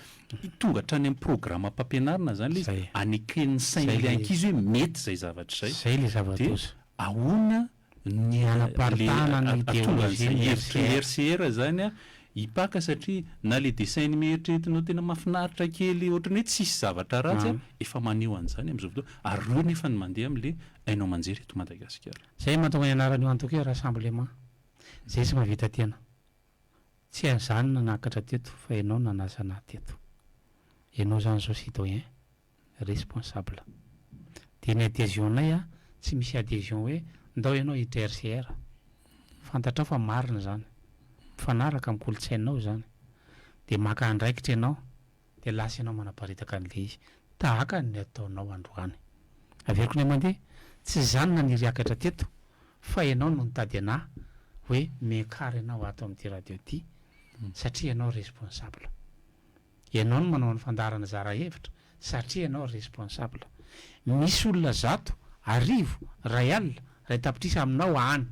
tonga hatrany amin'ny programam-pampianarana zany ilay izy, aneken'ny sain'ilay ankizy hoe mety izay zavatra izay, Zay ilay dia zava-doza. ahoana Ny hanaparitahana ny Hahatonga ideologie an'izay ny hevitry ny RCR. RCR zany a, hipaka satria na le dessin animé eritreretinao tena mahafinaritra kely ohatran'ny hoe tsisy zavatra ratsy a, efa maneho an'izany amin'izao fotoana, ary ireo nefa no mandeha amin'le haino aman-jery eto Madagasikara. Zay mahatonga ny anaran'io antoko io Rassemblement. Zay tsy mahavita tena. Tsy an'izany no nanakatra teto fa ianao no nanasa anah teto. Ianao zany zao citoyen. responsable. Dia ny adhesion-nay a, tsy misy adhesion hoe ndao ianao hiditra RCR. Fantatrao fa marina izany. Mifanaraka amin'ny kolontsainao izany. Dia maka andraikitra ianao, dia lasa ianao manaparitaka an'ilay izy. Tahaka ny ataonao androany. Averiko indray mandeha, tsy izaho no naniry hiakatra teto, fa ianao no nitady anah hoe miakara ianao ato amin'ity radio ity, satria ianao responsable. Ianao no manao ny fandaharana zara hevitra satria ianao responsable. Misy olona zato, arivo, ray alina, ray tapitrisa aminao any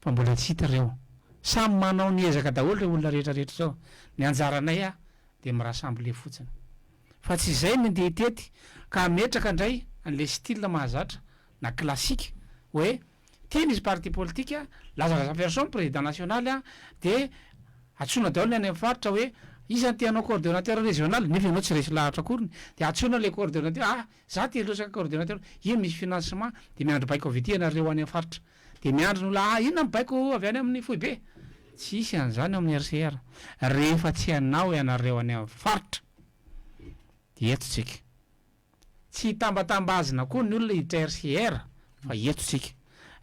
fa mbola tsy hita ireo. Samy manao ny ezaka daholo ireo olona rehetra rehetra ireo. Ny anjaranay a dia mi-rassembler fotsiny. Fa tsy izay ny andeha hitety ka hametraka indray an'ilay style mahazatra na classique hoe Ty misy parti politique, Laza Razafiarison président national dia antsoina daholo ny any amin'ny faritra hoe Iza no te hanao coordonnateur régional? Nefa ianao tsy resy lahatra akoriny. Dia antsoina ilay coordonnateur, ah, za te hirotsaka coordonnateur, io misy financement, dia miandry baiko avy aty ianareo any amin'ny faritra. Dia miandry ny olona, ah, inona ny baiko avy any amin'ny foibe? Tsy hisy an'izany ao amin'ny RCR. Rehefa tsy hanao ianareo any amin'ny faritra, dia eto tsika. Tsy hitambatambazina koa ny olona hiditra RCR fa eto tsika.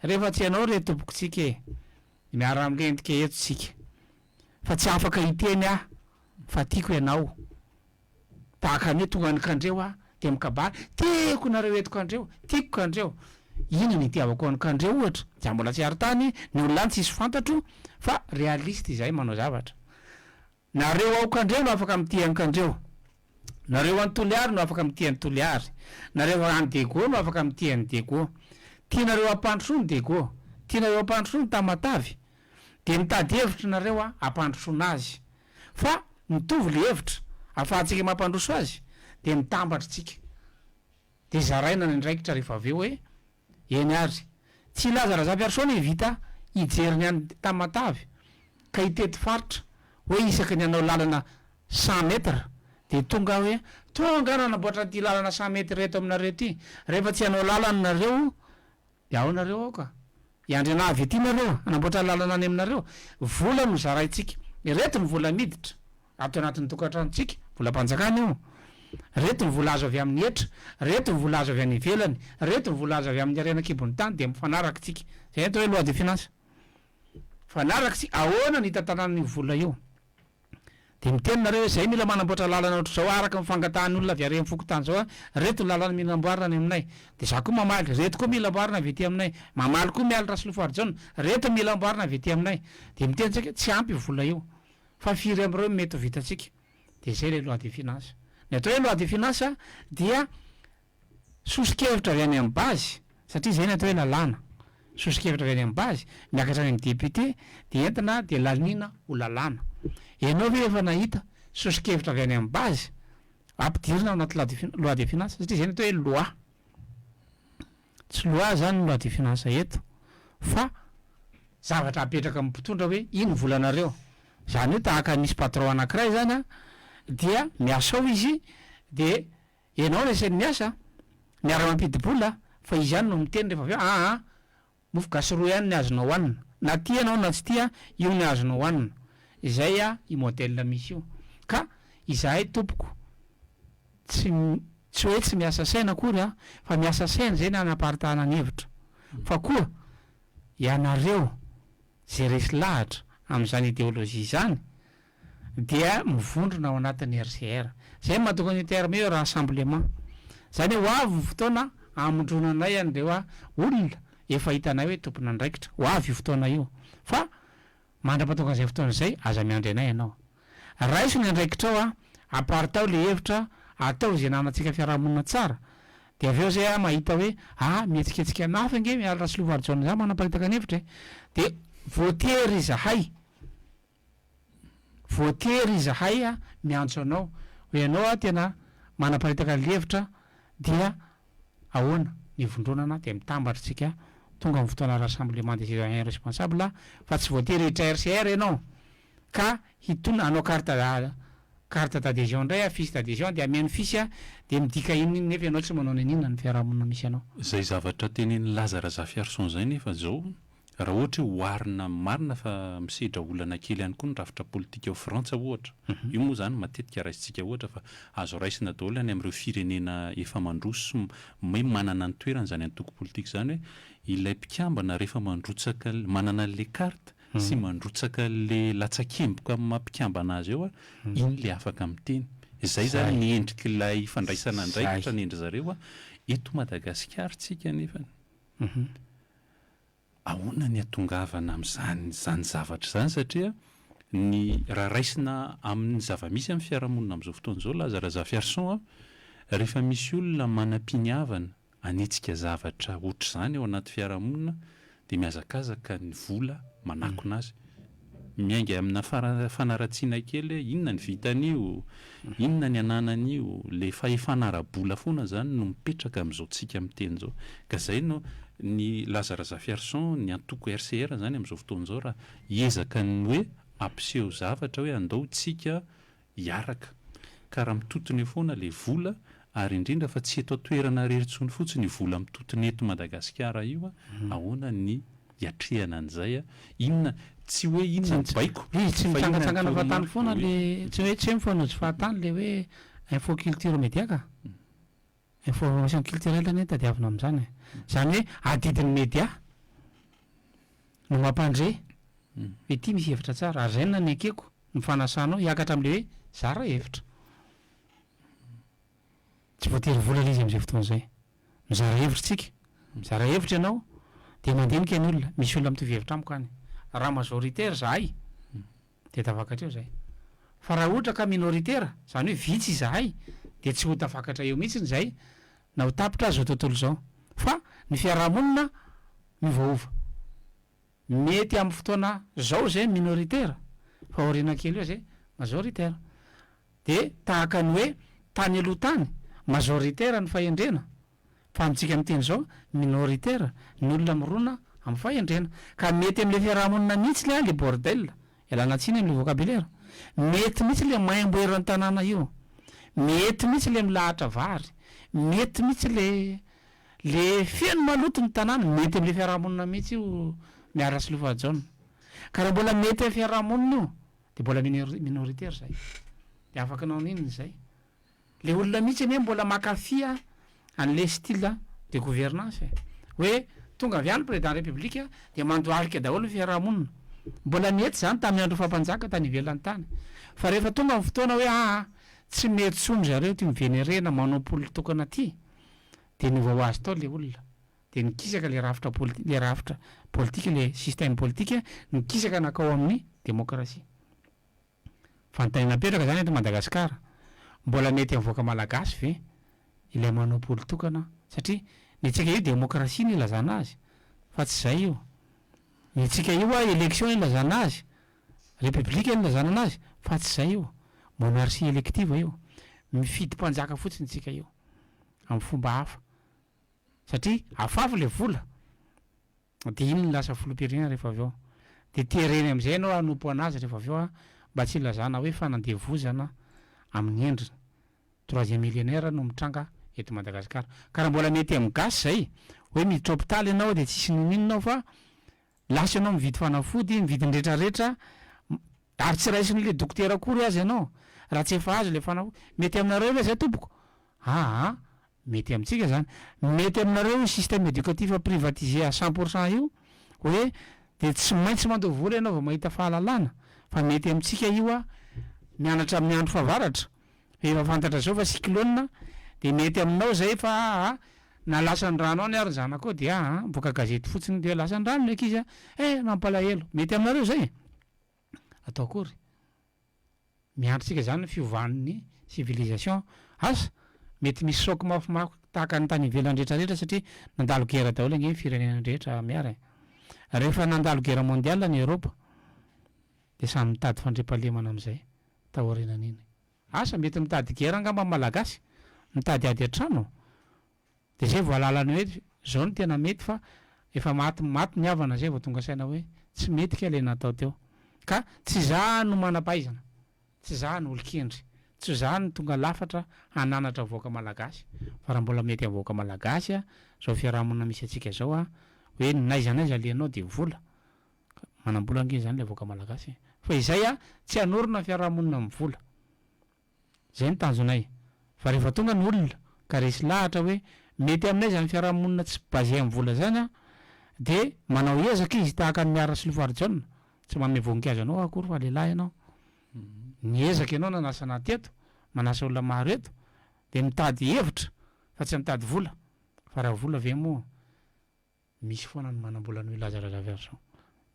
Rehefa tsy hanao re tompoko tsika e! Miara-milentika eto tsika. Fa tsy afaka hiteny aho fa tiako ianao. Tahaka ny hoe tonga any Kandreho aho dia mikabary, tiako nareo eto Kandreho, tiako Kandreho. Inona no itiavako an'i Kandreho ohatra? Za mbola tsy ary tany, ny olona any tsisy fantatro fa realiste izahay manao zavatra. Nareo ao Kandreho no afaka mitia an'i Kandreho. Nareo any Toliary no afaka mitia an'i Toliary. Nareo any Diego no afaka mitia an'i Diego. Tianareo hampandrosoa ny Diego. Tianareo hampandrosoa ny Tamatave. Dia mitady hevitra nareo hampandrosoana azy. Fa mitovy le hevitra afahantsika mampandroso azy dia mitambatra tsika. Dia zaraina ny andraikitra rehefa avy eo hoe eny ary. Tsy hilaza Razafiarison e vita hijery ny any Tamatave ka hitety faritra hoe isaky ny hanao lalana cent mètres dia tonga aho hoe tonga aho nanamboatra an'ity lalana cent mètres eto aminareo ity rehefa tsy hanao lalana nareo Dia ao nareo ao ka. Hiandry anah avy aty nareo hanamboatra lalana any aminareo. Vola no zaraintsika. Ireto ny vola miditra ato anatin'ny tokantranontsika, volam-panjakana io. Ireto ny vola azo avy amin'ny hetra, ireto ny vola azo avy any ivelany, ireto ny vola azo avy amin'ny harena an-kibon'ny tany dia mifanaraka tsika. Izay atao hoe loi de finance. Mifanaraka tsika. Ahoana ny hitantanana an'io vola io? Dia miteny nareo hoe zay mila manamboatra lalana ohatr'izao araka ny fangatahan'ny olona avy ary amin'ny fokontany zao a, reto ny lalana mila amboarina any aminay. Dia za koa mamaly, reto koa mila amboarina avy aty aminay. Mamaly koa Mialy Rasolofoarijaona, reto mila amboarina avy aty aminay. Dia miteny tsika hoe tsy ampy io vola io, fa firy amin'ireo no mety ho vitantsika. Dia zay ilay loi de finance. Ny atao hoe loi de finance dia. Soso-kevitra avy any amin'ny base, satria izay ny atao hoe lalàna. Soso-kevitra avy any amin'ny base, miakatra any amin'ny député, dia entina dia laniana ho lalàna. Ianao ve efa nahita soso-kevitra avy any amin'ny base ampidirina ao anaty loi de finance? Satria izay ny atao hoe loi. Tsy loi izany ny loi de finance eto fa zavatra apetraka amin'ny mpitondra hoe iny volanareo. Izany hoe tahaka misy patron anankiray izany an, dia miasa ao izy dia Ianao no asainy miasa, miara-mampidi-bola fa izy ihany no miteny rehefa avy eo, aa mofo gasy roa ihany ny azonao hohanina, na tia ianao na tsy tia, io ny azonao hohanina. Izay io modèle misy io. Ka izahay tompoko tsy tsy hoe tsy miasa saina akory an, fa miasa saina izay ny hanaparitahana ny hevitra. Fa koa ianareo izay resy lahatra amin'izany ideologie izany, dia mivondrona ao anatin'ny RCR. Izay no mahatonga ny terme hoe rassemblement. Izany hoe ho avy ny fotoana hamondronanay an'ireo olona efa hitanay hoe tompon'andraikitra. Ho avy io fotoana io. Fa mandra-pahatongan'izay fotoana izay, aza miandry anay ianao. Raiso ny andraikitrao, aparitao ilay hevitra, ataovy izay hananantsika fiarahamonina tsara. Dia avy eo izay aho mahita hoe, ah, mihetsiketsika mafy ange Mialy Rasolofoarijaona izany manaparitaka ny hevitra e. Dia voatery izahay. Voatery izahay miantso anao hoe ianao a tena manaparitaka ny hevitra dia ahoana ny vondronana dia mitambatra tsika tonga amin'ny fotoana rassemblement des citoyens responsables fa tsy voatery hiditra RCR ianao ka hitona hanao carte carte d'adhesion indray a fiche d'adhesion dia ameno fiche a dia midika inona iny nefa ianao tsy manao n'inona ny fiarahamonina misy anao. Izay zavatra tenenin'i Laza Razafiarison izay nefa izao Raha ohatra hoe oharina marina fa misedra olana kely ihany koa ny rafitra politika ao Frantsa ohatra. Io moa izany matetika raisintsika ohatra fa azo raisina daholo any amin'ireo firenena efa mandroso sy hoe manana ny toerany izany antoko politika izany hoe ilay mpikambana rehefa mandrotsaka manana an'ilay carte sy mandrotsaka an'ilay latsakemboka amin'ny maha mpikambana azy eo iny ilay afaka miteny. Izay izany ny endrik'ilay fandraisana andraikitra ny endry zareo eto Madagasikara tsika anefany. Ahoana ny hatongavana amin'izany izany zavatra izany satria ny raha raisina amin'ny zava-misy amin'ny fiarahamonina amin'izao fotoana izao Laza Razafiarison a, rehefa misy olona manam-piniavana hanetsika zavatra ohatr'izany ao anaty fiarahamonina dia mihazakazaka ny vola manakona azy. Miainga amina fanaratsiana kely hoe inona ny vitan'io, inona ny ananan'io, le fahefana ara-bola foana zany no mipetraka amin'izao tsika miteny izao. Ka zay no ny Laza Razafiarison, ny antoko RCR zany amin'izao fotoana izao raha hiezaka ny hoe hampiseho zavatra hoe andao tsika. hiaraka. Ka raha mitotona eo foana ilay vola, ary indrindra fa tsy eto an-toerana irery intsony fotsiny io vola mitotona eto Madagasikara io, ahoana ny hiatrehana an'izay? Inona, tsy hoe inona ny baiko, Izy tsy fa inona ny mitsangatsangana fahatany toromarika? foana Oui. le, tsy hoe tsy hoe mifanojo fahatany le hoe infoculture média ka. Information culturelle anie tadiavina amin'izany e. Izany hoe adidin'ny media no mampandre hoe ity misy hevitra tsara ary izay no nanekeko ny fanasanao hiakatra amin'ilay hoe zara hevitra. Tsy voatery vola ilay izy amin'izay fotoana izay. Mizara hevitra isika, mizara hevitra ianao dia mandinika ny olona, misy olona mitovy hevitra amiko any. Raha majoritaire izahay Dia tafakatra eo izay. Fa raha ohatra ka minoritaire, izany hoe vitsy izahay, dia tsy ho tafakatra eo mihitsiny izay na ho tapitra aza izao tontolo izao. Fa ny fiarahamonina miovaova. Mety amin'ny fotoana izao izay minoritaire, fa aoriana kely eo izay majoritaire. Dia tahaka ny hoe tany aloha tany, majoritaire ny fahendrena, Fa amintsika miteny izao, minoritaire, ny olona mirona amin'ny fahendrena. Ka mety amin'ilay fiaraha-monina mihitsy le le bordel, ialana tsiny amin'ilay vocabulaire. Mety mihitsy le maimbo eran'ny tanàna io. Mety mihitsy le milahatra vary. Mety mihitsy le le feno maloto ny tanàna. Mety amin'ilay fiaraha-monina mihitsy io Miara sy Lofajaona. Ka raha mbola mety amin'ny fiaraha-monina io, dia mbola minoritaire izay. Dia afaka nanao n'inona izay. Le olona mihitsy anie mbola mankafy an'le style de gouvernance e! Hoe tonga avy any président république de mandohalika daholo ny fiarahamonina. Mbola nety zany tamin'ny andro faha-mpanjaka tany ivelany tany. Fa rehefa tonga ny fotoana hoe aa tsy mety tsony zareo ty mivenerena manao-polo tokana ty de niova ho azy tao le olona. De nikisaka le rafitra politi- le rafitra politika le système politika nikisaka nakao amin'ny demokrasia. Fanontaniana apetraka izany eto Madagasikara, mbola mety havoaka Malagasy ve ilay monopole tokana satria ny antsika io demokrasia no ilazana azy fa tsy izay io. Ny antsika io a election ilazana azy, république no ilazana anazy fa tsy izay io. Monarchie élective io. Mifidy mpanjaka fotsiny tsika io amin'ny fomba hafa satria afafy ilay vola. Dia iny no lasa filoham-pirenena rehefa avy eo. Dia tereny amin'izay ianao hanompo an'azy rehefa avy eo an, mba tsy hilazana hoe fanandevozana amin'ny endriny. Troisième millénaire no mitranga eto Madagasikara. Ka raha mbola mety amin'ny gasy izay, hoe miditra hopitaly ianao dia tsisy n'inon'inona ao fa lasa ianao mividy fanafody, mividy ny retraretra, ary tsy raisin'ilay dokotera akory aza ianao raha tsy efa azo ilay fanafody. Mety aminareo ve izay tompoko? Aa. Mety amintsika zany. Mety aminareo io système éducatif privatisé à 100% io hoe de tsy maintsy mandoa vola ianao vao mahita fahalalana fa mety amintsika io a mianatra amin'ny andro fahavaratra efa fantatra zao fa cyclone de mety aminao zay fa aa na lasan'ny rano any ary ny zanakao de aa mivoaka gazety fotsiny de lasan'ny rano ny ankizy a eh mampalahelo mety aminareo zay atao akory Miandry tsika zany ny fiovan'ny civilisation. Asa! Mety misy choc mafimafy tahaka ny tany ivelany rehetra rehetra satria nandalo guerre daholo ange ny firenena rehetra miara e. Rehefa nandalo guerre mondiale ny Europe dia samy nitady fandriampahalemana amin'izay taorianan'iny. Asa! Mety mitady guerre angamba ny Malagasy, mitady ady an-trano. Dia zay vao alalany hoe zao no tena mety fa efa maty maty ny havana zay vao tonga saina hoe tsy mety kay le natao teo. Ka tsy za no manam-pahaizana, tsy za no olon-kendry, tsy za no tonga lafatra hananatra vahoaka malagasy fa raha mbola mety amin'ny vahoaka malagasy a, zao fiarahamonina misy antsika zao a, hoe n'aiza n'aiza alehanao dia vola, ka manam-bola ange zany le vahoaka malagasy e. Fa izay a, tsy hanorina fiarahamonina amin'ny vola. Izay no tanjonay. Fa rehefa tonga ny olona ka resy lahatra hoe mety aminay izany fiarahamonina tsy basé amin'ny vola izany an, dia manao ezaka izy tahaka an'i Miary Rasolofoarijaona, tsy manome voninkazo anao aho akory fa lehilahy ianao. Niezaka ianao nanasa anah teto, manasa olona maro eto, dia mitady hevitra fa tsy mitady vola. Fa raha vola ve moa. Misy foana ny manambola noho i Laza Razafiarison.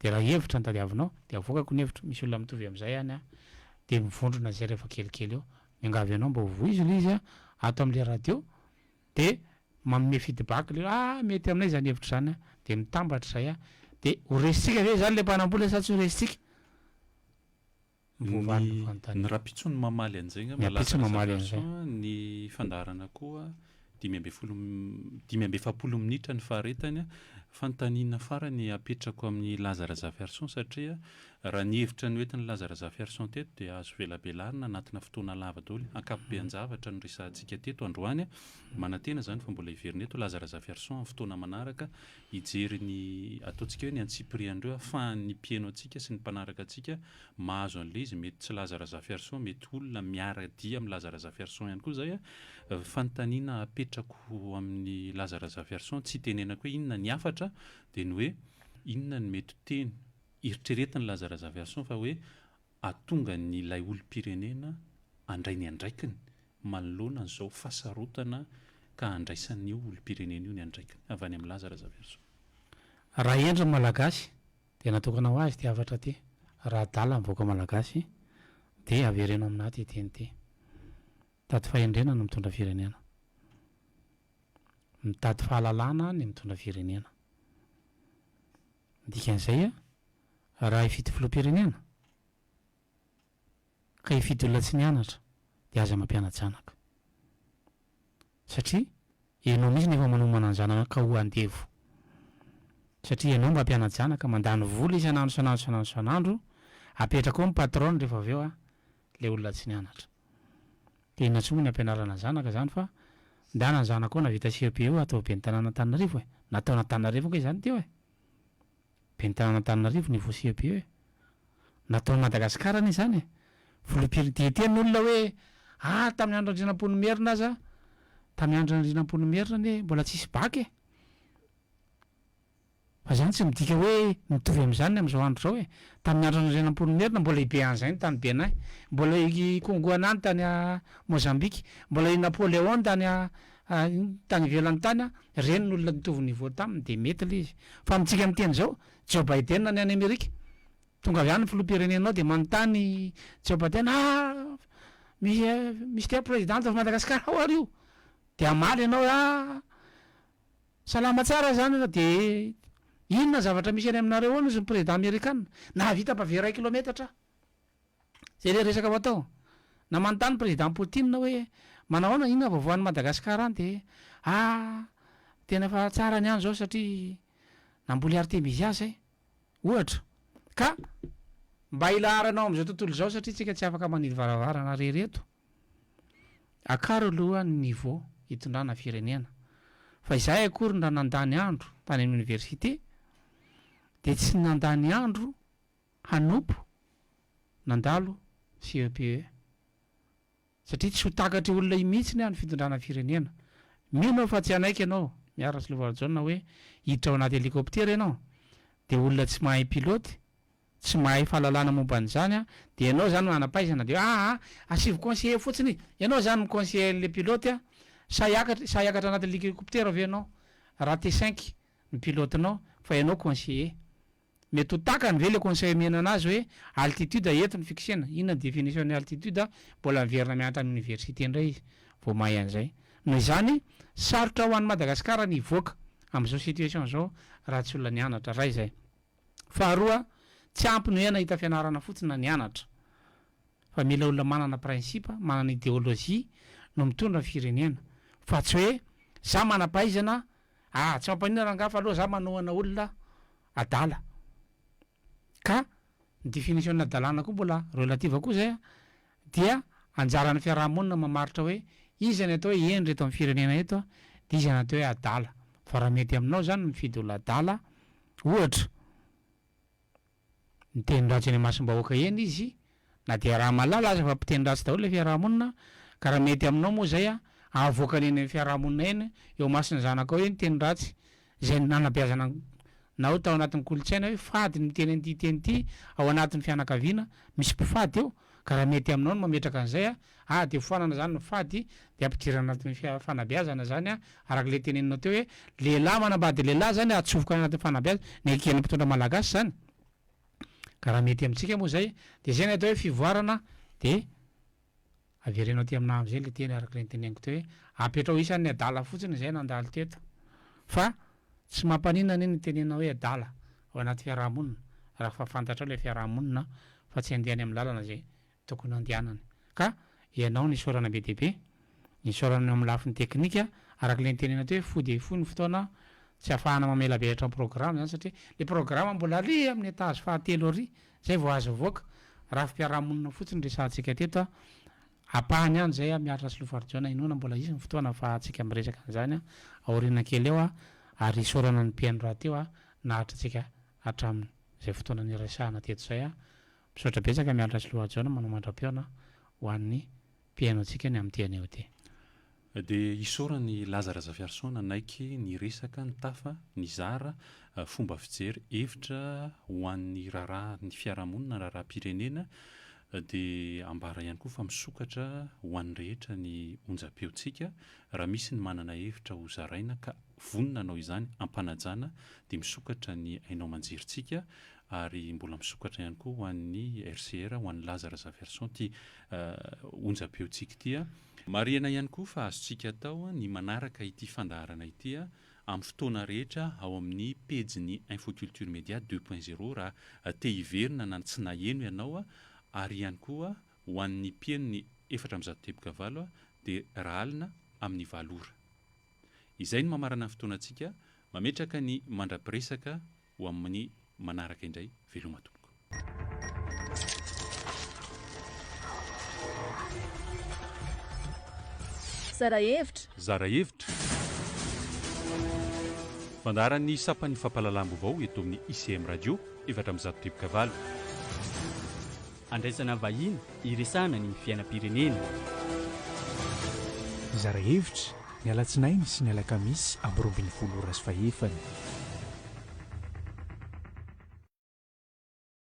Dia raha hevitra no tadiavinao dia avoakako ny hevitro, misy olona mitovy amin'izay any an, dia mivondrona izay rehefa kelikely eo. Miangavy anao mba ho voizo ilay izy an, ato amin'ilay radio, dia manome feedback ilay hoe ah mety aminay izany hevitra izany an, dia mitambatra izay an, dia ho resintsika ve izany ilay mpanambola sa tsy ho resintsika? Voavaly ny Ny fanontaniana. rahampitso no mamaly an'izay Ny angamba ampitso Laza mamaly an'izay. Razafiarison, ny fandaharana koa 45 minitra ny faharetany. Fanontaniana farany apetrako amin'i Laza Razafiarison satria Raha ny hevitra noentin'i Laza Razafiarison teto dia azo velabelarina anatina fotoana lava daholo. Ankapobean-javatra no resahantsika teto androany. Manantena izany fa mbola hiverina eto Laza Razafiarison amin'ny fotoana manaraka hijery ny ataontsika hoe ny antsipirian'ireo ahafahan'ny mpihaino antsika sy ny mpanaraka antsika mahazo an'ilay izy. Mety tsy Laza Razafiarison, mety olona miara-dia amin'i Laza Razafiarison ihany koa izay. Fanontaniana apetrako amin'i Laza Razafiarison, tsy itenenako hoe inona ny hafatra, dia ny hoe inona no mety teny Eritreretin'i Laza Razafiarison fa hoe hahatonga ny ilay olom-pirenena handray ny andraikiny manoloana an'izao fahasarotana ka handraisan'io olom-pirenena io ny andraikiny. Avy any amin'i Laza Razafiarison. Raha hendry ny Malagasy dia natokana ho azy ity hafatra ity, raha adala ny vahoaka Malagasy dia avereno aminà ity teny ity. Mitady fahendrena no mitondra firenena. Mitady fahalalana ny mitondra firenena. Ny dikan'izay, raha hifidy filoham-pirenena, ka hifidy olona tsy nianatra, dia aza mampiana-janaka. Satria ianao mihitsy no efa manomana ny zanaka ho andevo. Satria ianao mampiana-janaka, mandany vola isan'andro isan'andro isan'andro isan'andro, apetraka ao ny patron rehefa avy eo ilay olona tsy nianatra. Dia inona intsony moa ny ampianarana ny zanaka izany fa ndana ny zanakao nahavita CEPE atao ben'ny tanàna Antananarivo e! Nataon'Antananarivo ange izany teo e! Ben'ny tanàna Antananarivo niveau CEPE e! Nataon'i Madagasikara anie izany e! Filoham-pirenena dia teny ny olona hoe ah tamin'ny andro Andrianampoinimerina aza tamin'ny andro Andrianampoinimerina anie mbola tsisy bac e! Fa izany tsy midika hoe mitovy amin'izany ny amin'izao andro izao e! Tamin'ny andron'i Andrianampoinimerina mbola i Beanzin tany Bénin, mbola i Kongoanany tany Mozambique, mbola i Napoléon tany tany ivelany tany, ireny no olona nitovy niveau taminy dia mety ilay izy. Fa amintsika miteny izao, Joe Biden ny any Amerika, tonga avy any ny filoham-pirenenao dia manontany Joe Biden, ah Mister President of Madagascar, how are you? Dia hamaly ianao hoe ah. Salama tsara zany fa de inona zavatra misy any aminareo any ozy ny président amerikana? Nahavita pavé iray kilometatra aho. Zay le resaka ho atao. Na manontany président Poutine hoe manao ahoana inona vaovao any Madagascar any de ah tena efa tsara ny any zao satria namboly artemisia zay ohatra. Ka mba hilaharanao am'zao tontolo izao satria tsika tsy afaka manidy varavarana rery eto. Akaro aloha ny niveau hitondrana firenena. Fa izahay akory raha nandany andro tany amin'ny université dia tsy nandany andro hanompo nandalo CEPE. Satria tsy ho takatr'io olona io mihitsy ny fitondrana firenena. Mino aho fa tsy hanaiky ianao Miara Rasolovarojaona hoe hiditra ao anaty hélicoptère ianao dia olona tsy mahay pilote tsy mahay fahalalana momba an'izany an, dia ianao izany manam-pahaizana dia aa asivo conseiller fotsiny e, ianao izany mi-conseiller an'ilay pilote an, sahy hiakatra sahy hiakatra anaty hélicoptère ve ianao raha T cinq ny pilote-nao fa ianao conseiller? Mety ho takany ve ilay conseil omena anazy hoe altitude eto ny fixena, inona ny définition ny altitude, mbola miverina mianatra any université indray izy vao mahay an'izay. Noho izany, sarotra ho an'i Madagasikara ny hivoaka amin'izao situation izao raha tsy olona nianatra, ray izay. Faharoa, tsy ampy ny hoe nahita fianarana fotsiny na nianatra, fa mila olona manana principe, manana ideologie no mitondra ny firenena, fa tsy hoe za manam-pahaizana, ah tsy mampaninona rangaha fa aleo za manohana olona adala. Ka ny definition ny hadalana koa mbola relative koa zay an, dia anjaran'ny fiaraha-monina mamaritra hoe iza ny atao hoe hendry eto amin'ny firenena eto dia iza ny atao hoe adala. Fa raha mety aminao zany mifidy olona adala, Ohatra, miteny ratsy eny imasom-bahoaka eny izy, na dia raha mahalala aza fa mpiteny ratsy daholo ilay fiaraha-monina, ka raha mety aminao moa izay avoakany eny amin'ny fiaraha-monina eny, eo imason'ny zanakao eny teny ratsy izay nanabeazana anao tao anatin'ny kolontsaina hoe fady ny miteny an'ity teny ity ao anatin'ny fianakaviana, misy mpifady eo, ka raha mety aminao ny mametraka an'izay Ah dia foanana zany ny fady dia ampidirana anatin'ny fanabeazana zany an, araka ilay teneninao teo hoe lehilahy manambady lehilahy zany atsofoka any anatin'ny fanabeazana, ny eken'ny mpitondra malagasy zany, ka raha mety amintsika moa zay de zay ny atao hoe fivoarana de avereno aty aminah amizay le teny araka ilay noteneniko teo hoe apetrao isan'ny adala fotsiny zay nandalo teto fa tsy mampaninona anie ny tenenina hoe adala ao anaty fiarahamonina raha fa fantatrao ilay fiarahamonina fa tsy handeha any amin'ny lalana zay tokony handehanany. Ka ianao no isaorana be dia be, isaorana eo amin'ny lafiny teknika, araka ilay nitenenana teo hoe fohy dia fohy ny fotoana, Tsy ahafahana mamelabelatra ny programa izany satria le programa mbola ary amin'ny étage fahatelo ary zay vao azo avoaka. Rafi-piarahamonina fotsiny resahantsika teto a. Ampahany ihany izay a, Miaritra Solofarijaona inoana mbola hisy ny fotoana ahafahantsika miresaka an'izany a, aoriana kely eo a, ary isaorana ny mpihaino rahateo a, naharitra antsika hatramin'izay fotoana niresahana teto izay a. Misaotra betsaka Miaritra Solofarijaona manao mandra-pihaona ho an'ny mpihaino antsika ny amin'ity anio ity. Dia isaorana i Laza Razafiarison nanaiky niresaka, nitafa, nizara fomba fijery, hevitra ho an'ny raharaha ny fiarahamonina, raharaham-pirenena. Dia ambara ihany koa fa misokatra ho an'ny rehetra ny onjam-peontsika. Raha misy ny manana hevitra ho zaraina ka vonona hanao izany am-panajana dia misokatra ny haino aman-jerintsika ary mbola misokatra ihany koa ho an'ny RCR, ho an'i Laza Razafiarison ity onjam-peontsika ity. Marihana ihany koa fa azontsika atao ny manaraka ity fandaharana ity amin'ny fotoana rehetra ao amin'ny pejin'ny Infoculture Media deux point zéro raha te hiverina na tsy naheno ianao ary ihany koa ho an'ny mpieno ny 104 teboka valo dia rahalina amin'ny valo ora. Izay no mamarana ny fotoanantsika, mametraka ny mandra-piresaka Ho amin'ny manaraka indray, veloma tompoko. Zara hevitra. Zara hevitra. Fandaharan'ny sampan'ny fampahalalam-baovao eto amin'ny ICM Radio 104.8. Andraisana vahiny hiresahana ny fiainam-pirenena. Zara hevitra, ny alatsinainy sy ny alakamisy amin'ny 12 ora sy fahefany.